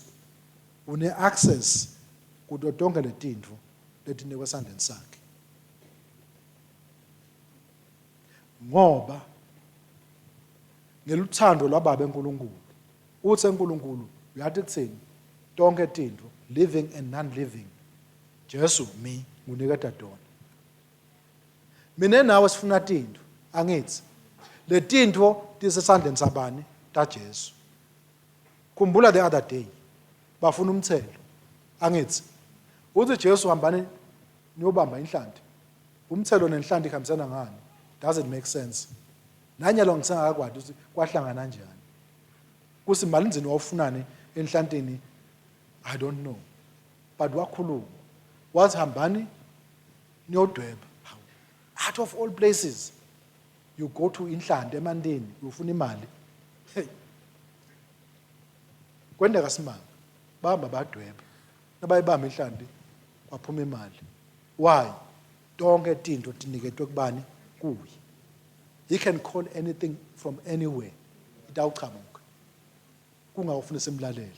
une access kuto tonke letintfo letinikwe esandleni sakhe. Ngoba ngeluthando lwaBaba uNkulunkulu uthe uNkulunkulu uyathi kuthini tonke tintfo living and non-living Jesu mi nguniketa tona. Mina nawe sifuna tintfo angithi letintfo tisesandleni sabani taJesu. Khumbula the other day bafuna umthelo angithi uthi Jesu hambani niyobamba inhlanti umthelo nenhlanti ihambisana ngani does it make sense nanyalo ngisengakakwati ukuthi kwahlangana kanjani kusi malinzini wawufunani enhlantini i don't know but wakhuluma wathi hambani niyodweba out of all places you go to inhlanti emantini uyofuna imali hey kwendeka simanga bahamba badweba nabayibamba inhlanti kwaphuma imali why tonke tinto tiniketwe kubani kuye he can call anything from anywhere itawuchamuka kungawufuna simlalele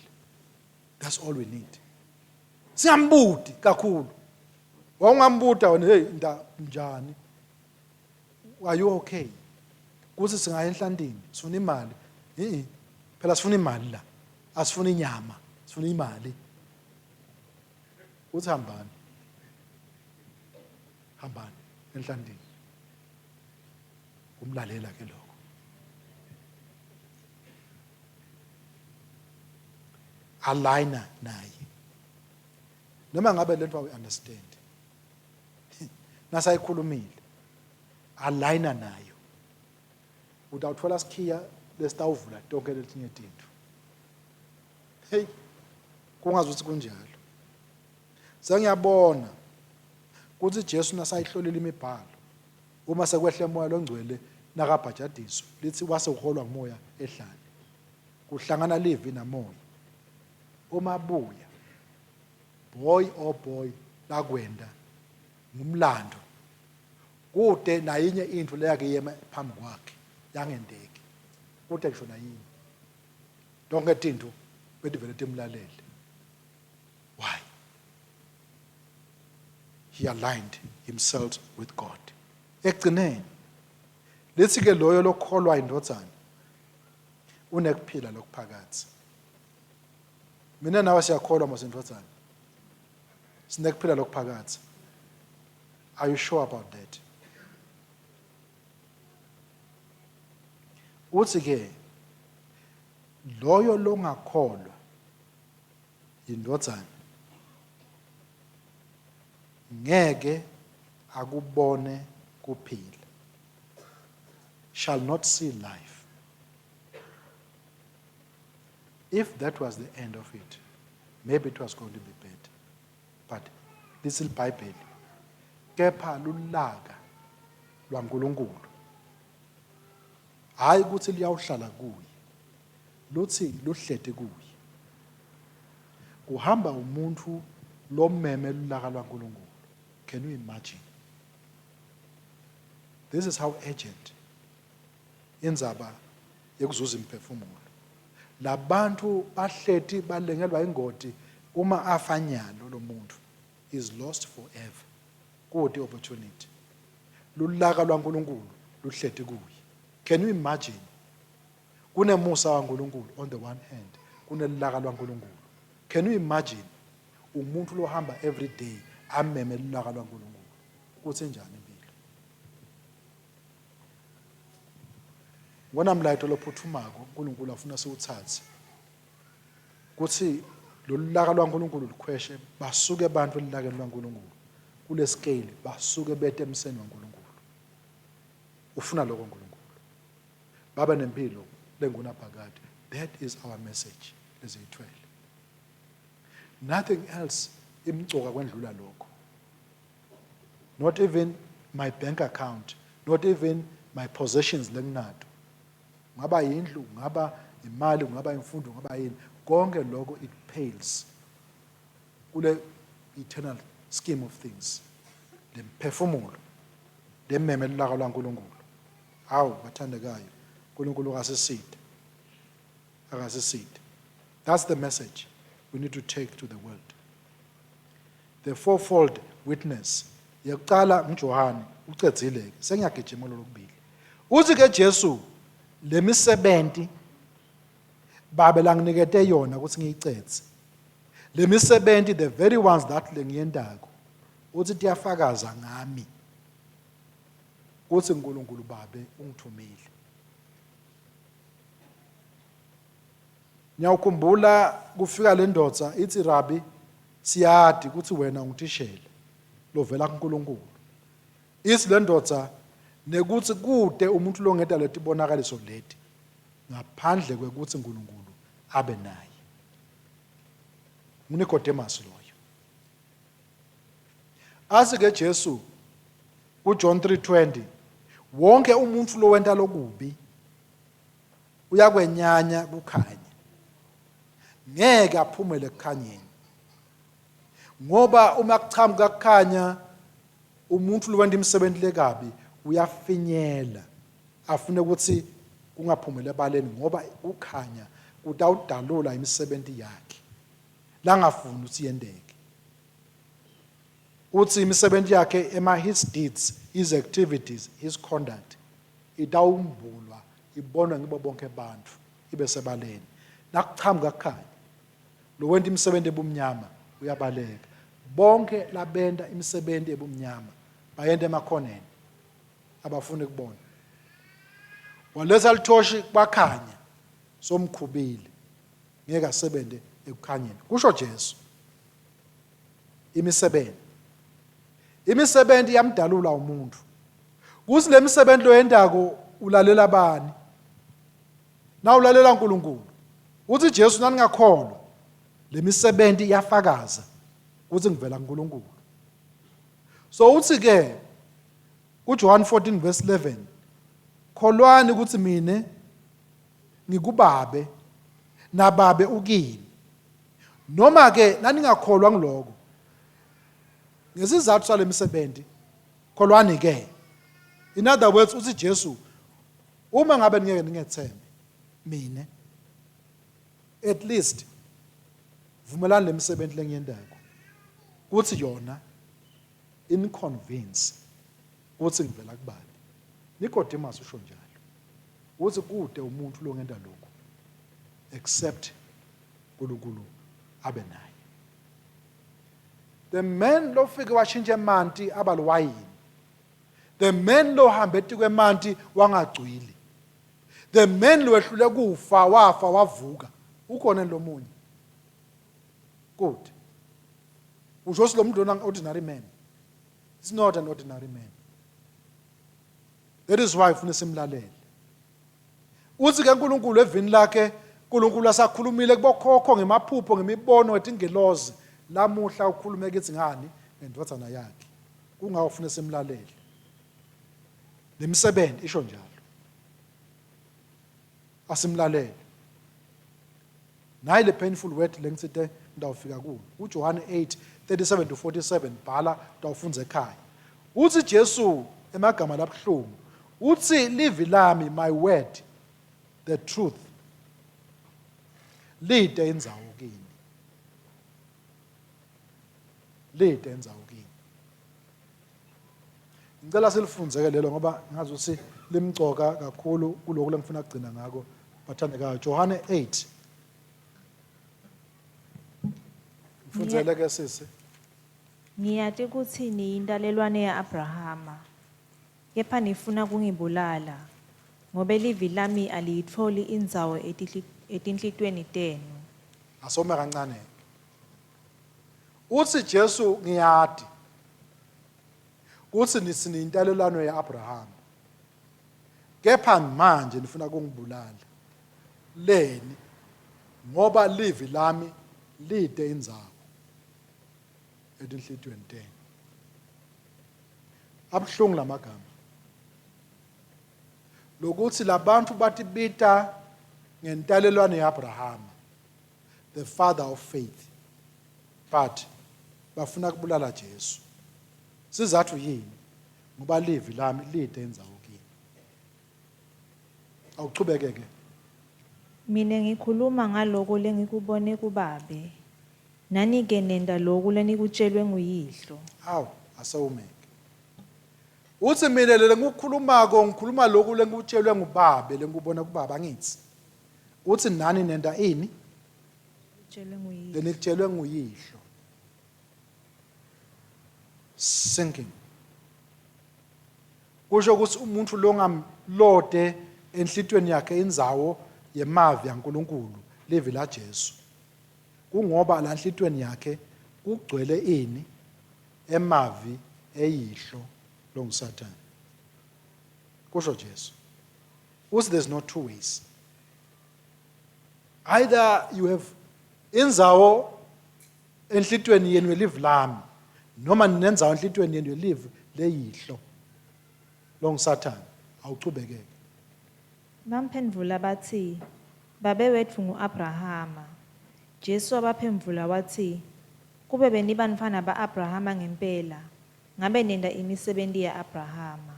that's all we need singambudi kakhulu wawungambuda wena hey nda njani are you okay kuthi singaya enhlantini sifuna imali eh phela sifuna imali la asifuna inyama sifuna imali uthi hambani hambani enhlantini umlalela ke lokho aligner naye. Noma ngabe lento awu understand. Nasayikhulumile aligna nayo. Utawuthola sikhiya lesitawuvula tonke letinye tintfo. Hey, kungazi ukuthi kunjalo. Sengiyabona kutsi Jesu nasayihlolile imibhalo uma sekwehle moya longcwele nakabhajadiswa lithi wase uholwa ngumoya ehlane kuhlangana livi namoya uma buya boy oh boy lakwenda ngumlando kude nayinye into leyake yema phambi kwakhe yangendeki kude ngisho nayinye tonke tinto betivele timlalele why he aligned himself with God ekugcineni lithi ke loyo lokholwa indvodzana unekuphila lokuphakadze mina nawe siyakholwa mos indvodzana sinekuphila lokuphakadze are you sure about that uthi ke loyo longakholwa yindvodzana ngeke akubone kuphila shall not see life if that was the end of it maybe it was going to be better but lithi libhayibheli kepha lulaka lwaNkulunkulu hayi ukuthi liyawuhlala kuye luthi luhleti kuye kuhamba umuntu lomeme lulaka lwaNkulunkulu can you imagine this is how urgent indzaba yekuzuza imiphefumulo labantu bahleti balengelwa ingoti uma afa nyalo lo muntu is lost forever kude opportunity lulaka lwaNkulunkulu luhleti kuye can you imagine kunemusa waNkulunkulu on the one hand kunelulaka lwaNkulunkulu can you imagine umuntu lohamba every day ameme lulaka lwaNkulunkulu kuthi njani impilo ngona mlayeto lophuthumako uNkulunkulu afuna siwuthathe kuthi lolu laka lwaNkulunkulu lukhweshe basuke abantu elilakeni lwaNkulunkulu kule scale basuke bete emseni waNkulunkulu ufuna lokho uNkulunkulu babe nempilo lengunaphakade that is our message leziyithwele nothing else imcoka kwendlula lokho not even my bank account not even my possessions lenginato ngaba yindlu ngaba imali kungaba imfundo kungaba yini konke lokho it pales kule eternal scheme of things lemphefumulo lememe lulaka lwaNkulunkulu hawu bathandekayo uNkulunkulu akasiside akasiside that's the message we need to take to the world the fourfold witness yekuqala nguJohane ucedzile ke sengiyagijima lokubili uthi ke Jesu lemisebenti babe langinikete yona ukuthi ngiyicedze lemisebenti the very ones that lengiyentako uthi tiyafakaza ngami uthi uNkulunkulu babe ungithumile Ngiyawukhumbula kufika le ndoda ithi Rabi siyadi ukuthi wena ungutishela lovela kuNkulunkulu. Ithi le ndoda nekuthi kude umuntu longeta letibonakaliso leti ngaphandle kwekuthi uNkulunkulu abe naye. NguNicodemus loyo. Asi ke Jesu kuJohn 3:20 wonke umuntu lowenta lokubi uyakwenyanya kukhanya ngeke aphumele ekukhanyeni ngoba uma kuchamuka kukhanya umuntu lowenta imisebenzi lekabi uyafinyela afune ukuthi kungaphumeli ebaleni ngoba kukhanya kutawudalula imisebenzi yakhe langafuni ukuthi yenteke uthi imisebenzi yakhe ema his deeds his activities his conduct itawumbulwa ibonwe ngibo bonke bantfu ibe sebaleni nakuchamuka kukhanya lo wenta imisebenzi ebumnyama uyabaleka bonke labenta imisebenzi ebumnyama bayenta emakhoneni abafuni kubona waletha lithoshi kwakhanya somkhubile ngeke asebente ekukhanyeni kusho Jesu. Imisebenzi. Imisebenzi iyamdalula umuntu. Kuthi lemisebenzi loyendako ulalela bani? Na ulalela uNkulunkulu. Uthi Jesu naningakholwa lemisebenzi iyafakaza ukuthi ngivela kuNkulunkulu. So uthi ke kuJohn 14 verse 11 kholwani ukuthi mina ngikubabe nababe ukini noma ke naningakholwa ngiloko ngesizathu salemisebenzi kholwani ke in other words uthi Jesu uma ngabe ningeke ningethembe mina at least vumelani lemisebenzi lengiyendako kuthi yona inconvince ukuthi ngivela kubani Nicodemus usho njalo uthi kude umuntu longenda lokhu except uNkulunkulu abe naye the man lofike washintsha emanti aba liwayini the man lohambe etikwemanti wangagcwili the man lowehlule kufa wafa wavuka ukhona lomunye kude usho ukuthi lo muntu lona ordinary man it's not an ordinary man that is why ufuna simlalele uthi ke uNkulunkulu evini lakhe uNkulunkulu asakhulumile kubokhokho ngemaphupho ngemibono etingelozi lamuhla ukhulume kithi ngani ngendodana yakhe kungako ufuna simlalele nemisebenzi isho njalo asimlalele nayi le painful word lengitsite ngitawufika kulo uJohane 8 37 to 47 bhala utawufundza ekhaya uthi Jesu emagama labuhlungu uthi livi lami my word the truth lide indzawo kini lide indzawo kini ngicela silifundzeke lelo ngoba ngazi ukuthi limcoka kakhulu kulokhu lengifuna kugcina ngako bathandekayo Johane 8 Mfundzele ke sisi Ngiyati kutsi niyintalelwane ya-Abrahama, kepha nifuna kungibulala, ngobe livi lami aliyitfoli indzawo etinhlitiyweni tenu. Asome kancane. Utsi Jesu ngiyati kutsi nitsi niyintalelwano ya-Abrahama. Kepha manje nifuna kungibulala. Leni? Ngoba livi lami lide indzawo etinhlitiyweni tenu. Abuhlungu lamagama. Lokuthi labantu batibita ngentalelwane yaAbrahama the father of faith but bafuna kubulala Jesu sizathu yini ngoba livi lami lide indzawo kini awuchubeke ke Mina ngikhuluma ngaloko lengikubone kubabe. Nani ke nenta loku lenikutshelwe nguyihlo. Awu asewumeke uthi mina lele ngikukhulumako ngikhuluma lokhu lengikutshelwe ngubabe lengikubona kubaba angithi uthi nani nenta ini Tshelwe nguyihlo. Lenikutshelwe nguyihlo. Sinking. Kusho ukuthi umuntu longamlode enhlitweni yakhe indzawo yemavi aNkulunkulu, livi laJesu. Kungoba la enhlitweni yakhe kugcwele ini? Emavi eyihlo longuSathane. Kusho Jesu. Uthi there's no two ways. Either you have indzawo enhlitweni yenu yelivi lami noma ninendzawo enhlitweni yenu yelivi leyihlo longusathane awuchubekeke Bamphendvula batsi, Babe wetfu ngu-Abrahama. Jesu wabaphendvula watsi, Kube benibantfwana ba-Abrahama ngempela, ngabe nenta imisebenti ya-Abrahama.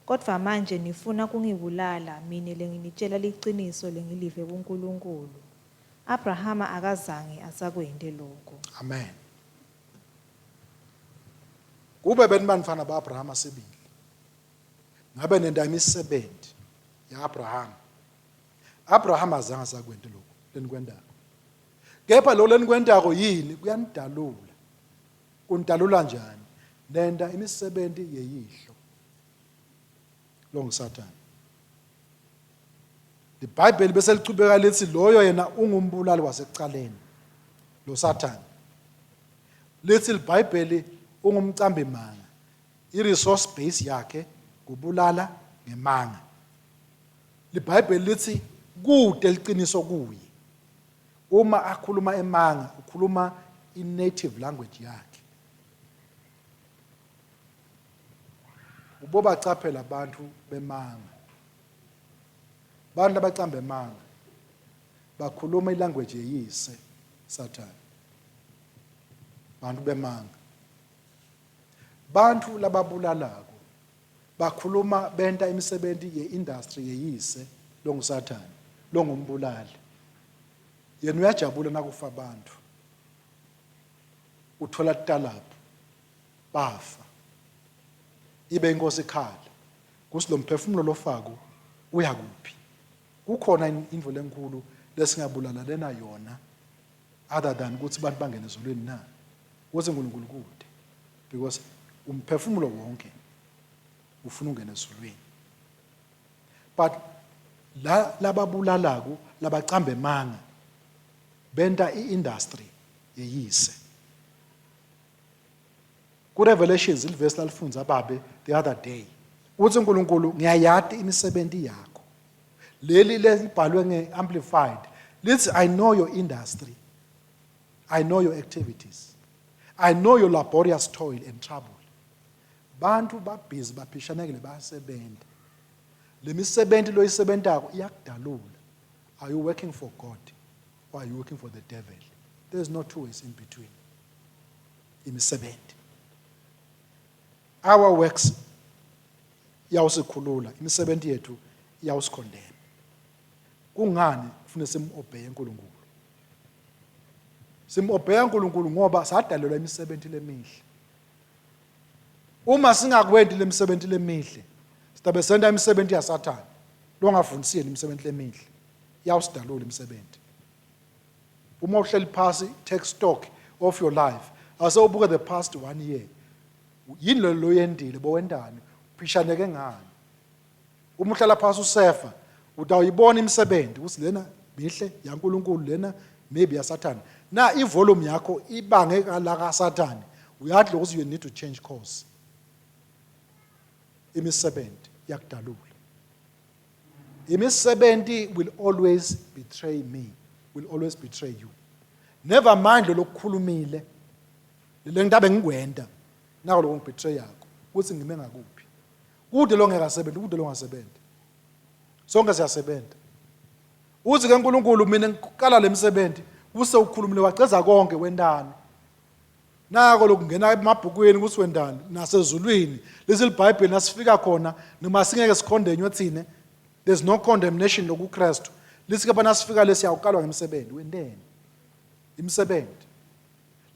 Kodvwa manje nifuna kungibulala mine lenginitjela liciniso lengilive kuNkulunkulu. Abrahama akazange asakwente loko. Amen. Kube benibantfwana ba-Abrahama sibili, ngabe nenta imisebenti ya-Abrahama. Abrahama azange asakwente lokhu lenikwentako. Kepha lokhu lenikwentako yini kuyanidalula. Kunidalula njani? Nenta imisebenti yeyihlo longuSathane. LiBhayibheli bese lichubeka lithi loyo yena ungumbulali wasekucaleni lo Sathane. Lithi iBhayibheli ungumcambi manga. I-resource base yakhe kubulala ngemanga. LiBhayibheli lithi kude liqiniso kuye. Uma akhuluma emanga ukhuluma i-native language yakhe. Ubobacaphela abantu bemanga. Abantu abacamba emanga bakhuluma ilanguage yeyise Sathane. Bantu bemanga. Bantu lababulalako bakhuluma benta imisebenzi ye-industry yeyise longuSathane longumbulali. Yena uyajabula nakufa abantu. Uthola talaphu bafa. Ibe inkosi ikhala. Kusi lo mphefumulo lofako uya kuphi? Kukhona intfo lenkulu lesingabulala lena yona other than ukuthi abantu bangene ezulwini na? Kuthi uNkulunkulu kude because umphefumulo wonke ufuna ungene ezulwini. But la lababulalako labacamba emanga benta i-industry yeyise. Ku-Revelations ilivesi lalifundza babe the other day. Uthi uNkulunkulu ngiyayati imisebenzi yakho. Leli lelibhalwe nge-amplified lithi I know your industry. I know your activities. I know your laborious toil and trouble. Bantu babhizi baphishanekile bayasebenza. Le misebenzi loyisebentako iyakudalula. Are you working for God or are you working for the devil? There's no two ways in between. Imisebenzi. Our works iyawusikhulula, imisebenzi yethu iyawusikhondema. Kungani kufanele simobeye uNkulunkulu? Simobheya uNkulunkulu ngoba sadalelwa imisebenzi lemihle. Uma singakwenti lemisebenzi lemihle, sitabe senta imisebenzi yaSathane longafundisi yena imisebenzi lemihle. Iyawusidalula imisebenzi. Uma uhleli phasi take stock of your life. Ase ubuke the past one year. Yini lo loyendile bowendani? Uphishaneke ngani? Uma uhlala phasi usefa utawuyibona imisebenzi ukuthi lena mihle yaNkulunkulu lena maybe yaSathane. Na ivolume yakho ibange la kaSathane uyadla ukuthi you need to change course. Imisebenzi yakudalula. Imisebenzi will always betray me, will always betray you. Never mind lo lokukhulumile. Le ngitabe ngikwenda nako lokho ngibetray yakho ukuthi ngime ngakuphi. Kude lo ngeke asebenze, kude lo ngasebenzi. Sonke siyasebenza. Uthi ke uNkulunkulu mina ngiqala lemsebenzi kuse ukhulumile waceza konke wendani. Nako lokungena emabhukwini ukuthi wendani nasezulwini. Lesi liBhayibheli nasifika khona noma singeke sikhondenywe thina there's no condemnation lokuKristu. Lithi ke bana sifika lesi yawukalwa ngemisebenzi wendeni. Imisebenzi.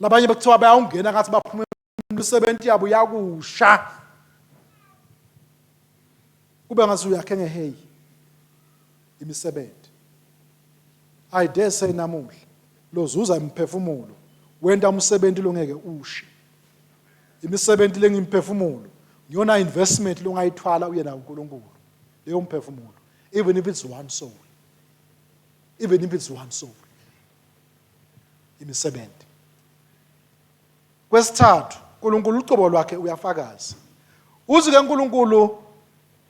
Labanye bekuthiwa bayawungena ngathi baphuma imisebenzi yabo yakusha kube ngathi uyakhe ngeheyi imisebenzi. I dare say namuhla lozuza imphefumulo wenta umsebenzi longeke ushe. Imisebenzi lengimphefumulo ngiyona investment longayithwala uye nayo uNkulunkulu leyo mphefumulo, even if it's one soul, even if it's one soul. Imisebenzi. Kwesithathu, uNkulunkulu ucobo lwakhe uyafakaza. Uthi ke uNkulunkulu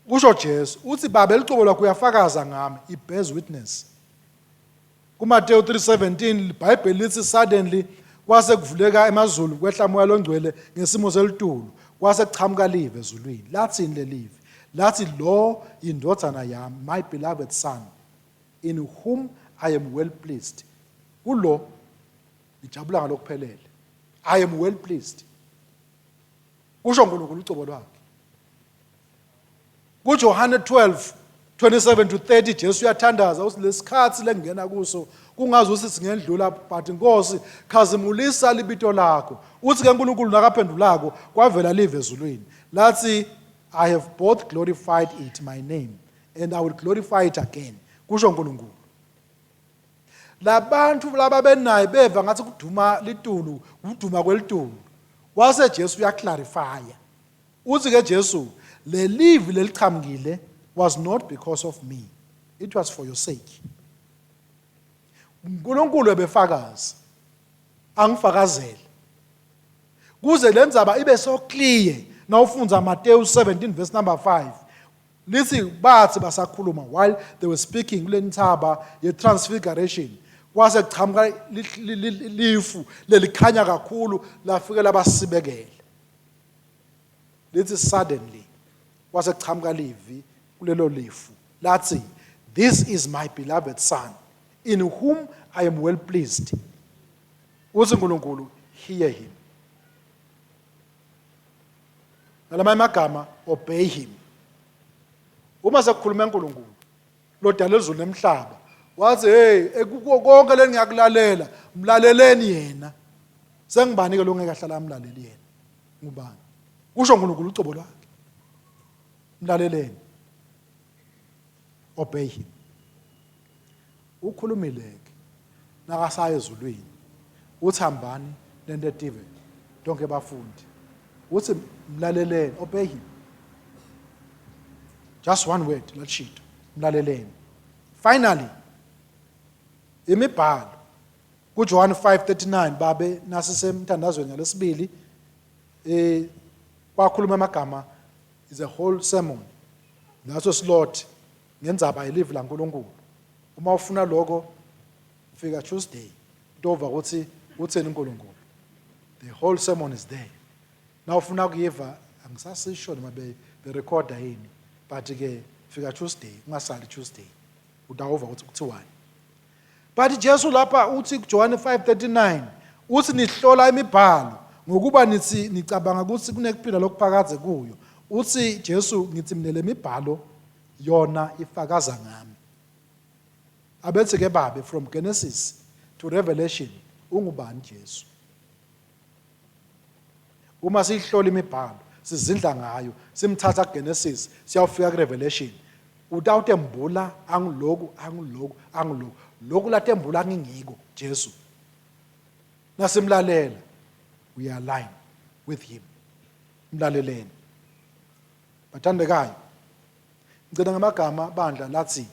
kusho Jesu, uthi Baba elicobo lwakhe uyafakaza ngami, he bears witness. KuMateyu 3:17 iBhayibheli lithi suddenly kwase kuvuleka emazulu kwehla moya longcwele ngesimo selitulu kwase kuchamuka live ezulwini. Lathini lelive? Lathi lo indodana yami, my beloved son, in whom I am well pleased. Kulo ngijabula ngalokuphelele. I am well pleased. Kusho uNkulunkulu ucobo lwakhe. KuJohane 12 27 to 30 Jesu uyathandaza uthi lesikhathi lengena kuso kungazi ukuthi singendlula but Nkosi khazimulisa libito lakho. Uthi ke uNkulunkulu nakaphendulako kwavela live ezulwini lathi I have both glorified it my name and I will glorify it again. Kusho uNkulunkulu. Labantu lababenaye beva ngathi kuduma litulu, kuduma kwelitulu. Wase Jesu uyaclarifya. Uthi ke Jesu, le livi lelichamukile was not because of me. It was for your sake. uNkulunkulu ebefakaza. Angifakazele. Kuze lendzaba ibe so clear nawufundza Mateyu 17 verse number 5 lithi bathi basakhuluma, while they were speaking, kule ntsaba ye-transfiguration kwase kuchamuka lifu lelikhanya kakhulu lafike labasibekela. Lithi suddenly kwase kuchamuka livi kulelo lifu lathi, "This is my beloved son in whom I am well pleased." Uthi uNkulunkulu, "Hear him." Ngalamanye amagama, obey him. Uma sekukhuluma uNkulunkulu lodala izulu nemhlaba wathi, "Hey, ekuko konke lengiyakulalela, mlaleleni yena." Sengibani ke lo ngeke ahlala amlaleli yena? Ngubani? Kusho uNkulunkulu ucobo lwakhe, mlaleleni, obey him. Ukhulumile ke nakasaya ezulwini, uthi hambani nente tive tonke bafundi, uthi mlaleleni, obey him. Just one word lashito, mlaleleni. Finally, imibhalo kuJohn 5:39, babe nasisemthandazweni ngalesibili kwakhuluma amagama, is a whole sermon naso slot ngendzaba yelivi laNkulunkulu. Uma ufuna lokho, fika Tuesday, utova ukuthi utheni uNkulunkulu. The whole sermon is there. Na ufuna kuyiva, angisasisho noma be recorda yini, but ke fika Tuesday, ungasali Tuesday, utawuva ukuthi kuthiwani. But Jesu lapha uthi kuJohn 5:39, uthi nihlola imibhalo ngokuba nithi nicabanga ukuthi kunekuphila lokuphakadze kuyo. Uthi Jesu, ngithi mina le mibhalo yona ifakaza ngami. Abethi ke babe, from Genesis to Revelation, ungubani Jesu? Uma siyihlola imibhalo, sizindla ngayo, simthatha kuGenesis siyawufika kuRevelation, utawutembula angiloku, angiloku, angiloku, lokhu latembula ngingiko Jesu. Nasimlalela, we align with him. Mlaleleni, bathandekayo. Ngicela ngamagama bandla lathi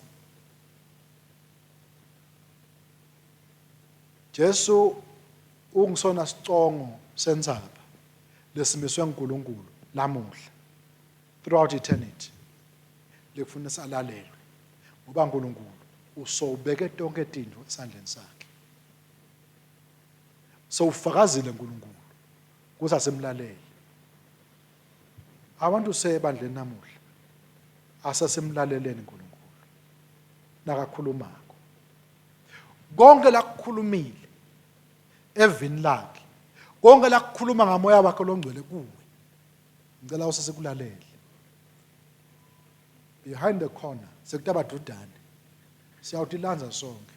Jesu ungisona sicongo sendzaba lesimiswe nguNkulunkulu lamuhla throughout eternity, lekufuna salalelwe, ngoba uNkulunkulu usowubeke tonke tintfo esandleni sakhe. Sowufakazile uNkulunkulu ukuthi asimlalele. I want to say ebandleni namuhla, asesimlaleleni uNkulunkulu nakakhulumako. Konke lakukhulumile evini lakhe, konke lakukhuluma ngamoya wakhe longcwele kuwe, ngicela usesikulalele. Behind the corner sekutabadudane, siyawutilandza sonke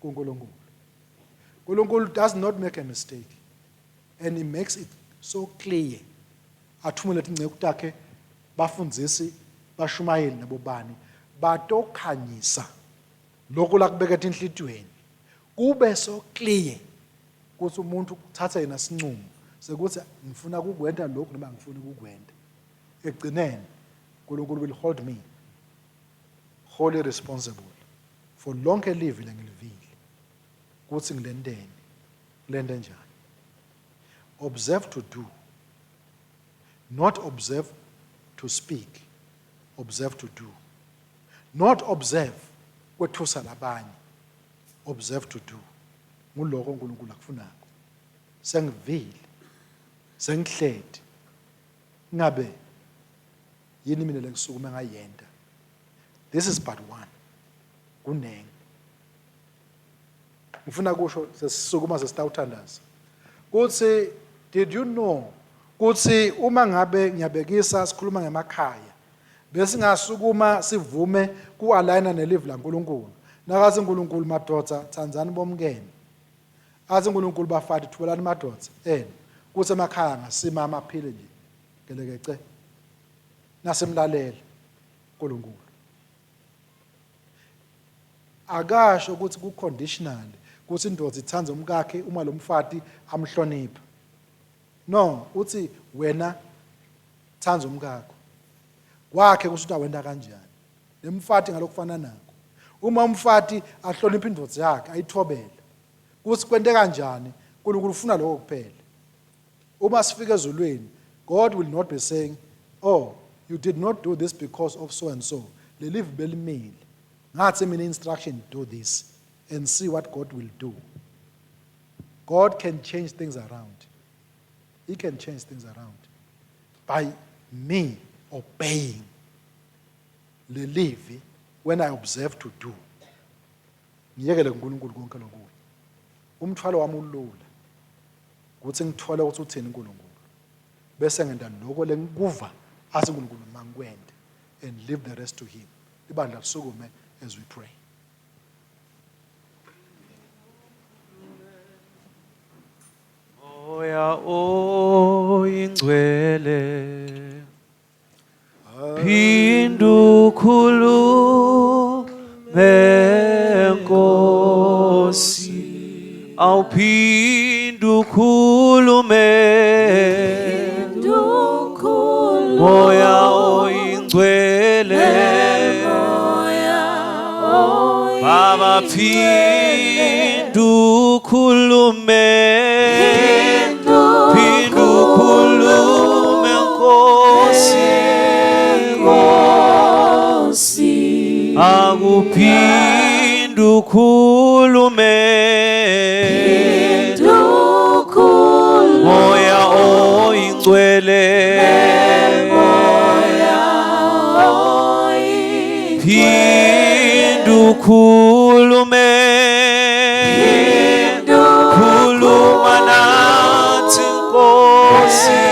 kuNkulunkulu. uNkulunkulu does not make a mistake and he makes it so clear. Athumele tinceku takhe, bafundzisi, bashumayeli nabobani, batokhanyisa lokhu lakubeka etinhlitiyweni kube so clear ukuthi umuntu kuthatha yena sinqumo sekuthi ngifuna kukwenta lokhu noma ngifuni kukwenta. Ekugcineni uNkulunkulu will hold me wholly responsible for lonke livi lengilivile ukuthi ngilenteni, ngilente njani. Observe to do, not observe to speak. Observe to do, not observe kwethusa labanye. Observe to do, nguloko uNkulunkulu akufunako. Sengivile, sengihledi, ngabe yini mina lengisukume ngayenta? This is but one, kunengi ngifuna kusho. Sesisukuma, sesitawuthandaza kuthi, did you know kuthi uma ngabe ngiyabekisa sikhuluma ngemakhaya, besingasukuma sivume ku-aligna nelivi laNkulunkulu nakathi uNkulunkulu, "Madoda, thandzani bomkene," athi uNkulunkulu, "Bafati, thubelani madoda enu," kuthi emakhaya ngasima amaphile nje gelekece nasimlalela uNkulunkulu? Akasho ukuthi ku-conditional ukuthi indoda ithanda umkakhe uma lo mfati amhlonipha. No, uthi wena thanda umkakho kwakhe kusho ukuthi awenta kanjani nemfati ngalokufana nako. Uma umfati ahlonipha indvodza yakhe, ayithobele, kuthi kwente kanjani, uNkulunkulu ufuna lokho kuphela. Uma sifika ezulwini, God will not be saying, "Oh, you did not do this because of so and so." Lelivi belimile. Ngathi mina instruction, do this and see what God will do. God can change things around. He can change things around by me obeying lelivi when I observe to do. Ngiyekele kuNkulunkulu konke lokubi. Umthwalo wami ulula. Ukuthi ngithole ukuthi uthini uNkulunkulu. Bese ngenda lokho lengikuva athi uNkulunkulu mangikwende and leave the rest to him. Ibandla lisukume as we pray. Moya oyingcwele Phindukhulume Nkosi Awuphindukhulume Moya oyingcwele Baba phindukhulume Phindukhulume Nkosi Akuphindukhulume Moya oyingcwele Phindukhulume Khuluma nathi Nkosi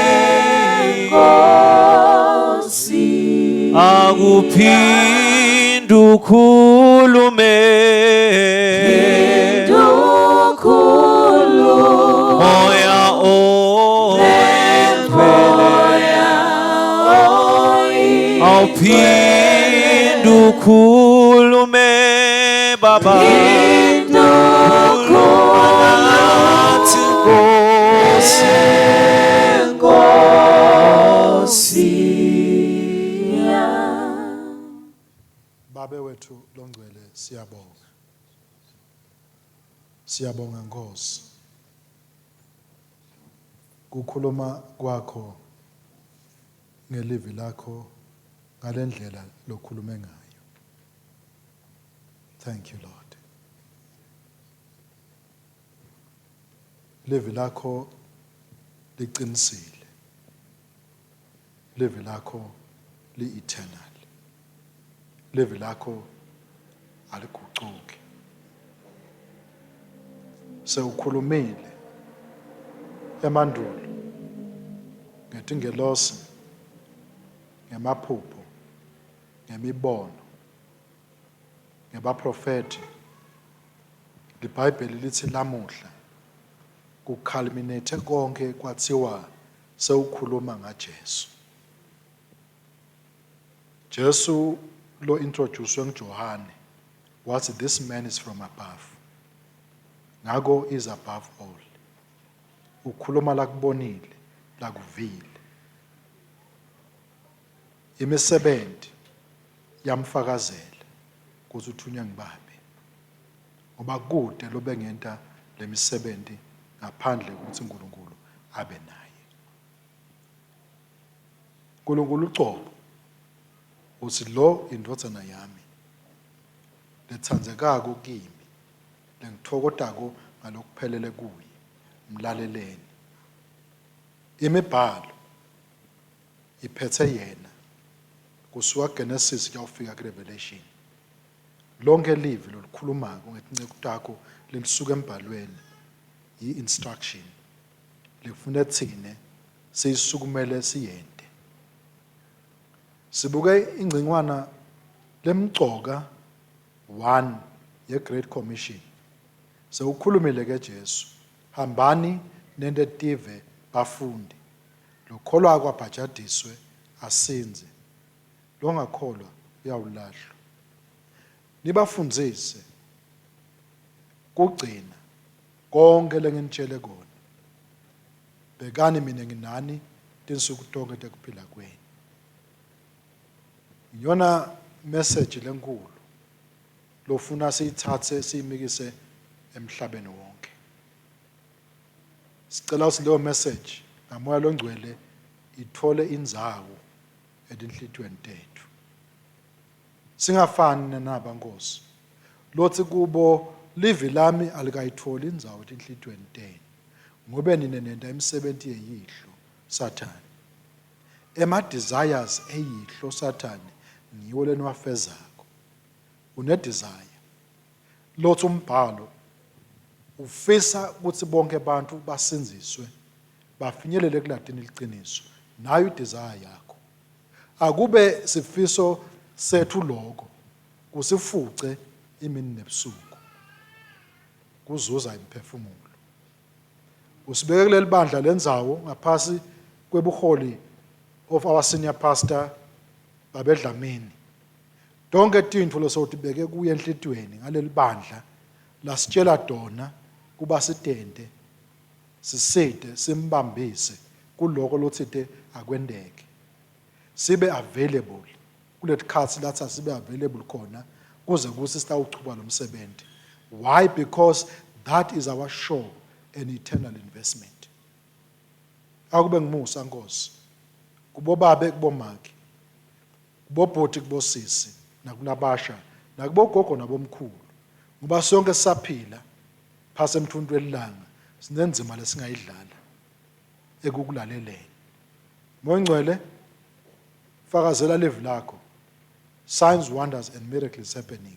Akuphindukhulume Moya oyingcwele Awuphindukhulume Baba Khuluma nathi Nkosi Babe wethu longcwele siyabonga. Siyabonga Nkosi. Kukhuluma kwakho ngelivi lakho ngalendlela lokhulume ngayo. Thank you Lord. Livi lakho liqinisile. Livi lakho li-eternal. Livi lakho aligucuki. Sewukhulumile emandulo ngetingelosi, ngemaphupho, ngemibono, ngebaprofethi. LiBhayibheli lithi lamuhla kuculminate konke kwathiwa sewukhuluma ngaJesu. Jesu lo introduce nguJohane wathi this man is from above. Ngako is above all. Ukhuluma lakubonile, lakuvile. Imisebenzi yamfakazela ukuthi uthunywe ngibabe. Ngoba kude lobengenta lemisebenzi ngaphandle ukuthi uNkulunkulu abe naye. uNkulunkulu ucobo uthi lo indvodzana yami letsandzekako kimi lengitfokotako ngalokuphelele kuye mlaleleni. Imibhalo iphethe yena kusuka Genesis kuyawufika kuRevelation. Lonke livi lolukhulumako ngetinceku takho lelisuka embhalweni yi-instruction lekufuna thine siyisukumele siyente. Sibuke ingcingwana lemcoka 1 ye-Great Commission. Sewukhulumile ke Jesu, hambani nente tive bafundi. Lokholwako abhajadiswe asindze. Longakholwa uyawulahlwa. Nibafundzise kugcina konke lenginitshele kona. Bhekani mina nginani tinsuku tonke tekuphila kwenu. Iyona message lenkulu lofuna siyithathe siyimikise emhlabeni wonke. Sicela ukuthi leyo message Namoya longcwele ithole indzawo etinhlitiyweni tetfu. Singafani naba Nkosi. Lotsi kubo livi lami alikayitholi indzawo etinhlitiyweni tenu ngobe nine nenta imisebenti yeyihlo Sathane. Ema desires eyihlo Sathane ngiwo leniwafezako. Une desire. Lotsi umbhalo ufisa kutsi bonke bantfu basindziswe bafinyelele ekulatini liciniso. Nayo idesire yakho. Akube sifiso setfu loko kusifuce imini nebusuku kuzuza imiphefumulo. Usibeke kuleli bandla lendzawo ngaphasi kwebuholi of our senior pastor Babe Dlamini. Tonke tintfo losewutibeke kuye enhlitiyweni ngaleli bandla lasitshela tona kuba sitente sisite simbambise kuloko lotsite akwenteke. Sibe available kuletikhatsi lathi asibe available khona kuze kutsi sitawuchuba lo msebenzi. Why? Because that is our sure and eternal investment. Akube ngumusa Nkosi kubobabe kubomake kubobhuti kubosisi nakulabasha nakubogogo nabomkhulu ngoba sonke sisaphila phasi emtfunti welilanga sinenzima lesingayidlala ekukulaleleni. Moya Ngcwele fakazela livi lakho signs wonders and miracles happening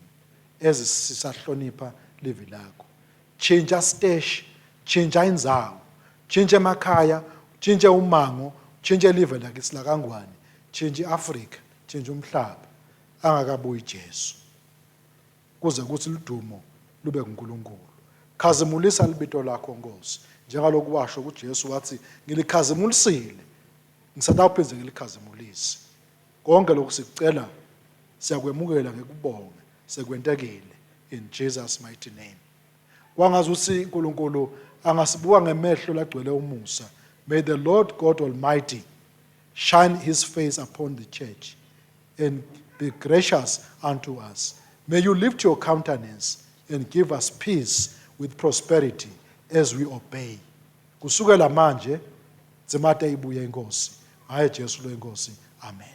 as sisahlonipha livi lakho tshintsha steshi tshintsha indzawo tshintsha emakhaya tshintshe umango tshintshe live lakithi lakangwane tshintshe iAfrika tshintshe umhlaba angakabuyi Jesu kuze kuthi ludumo lube kuNkulunkulu khazimulisa libito lakho Nkosi njengaloku washo kuJesu wathi ngilikhazimulisile ngisatawuphindze ngilikhazimulise konke lokhu sikucela siyakwemukela ngekubonga sekwentekile in Jesus mighty name kwangazuthi uNkulunkulu angasibuka ngemehlo lagcwele umusa may the Lord God Almighty shine his face upon the church and be gracious unto us may you lift your countenance and give us peace with prosperity as we obey kusukela manje dzimate ibuye inkosi hayi Jesu lo inkosi amen.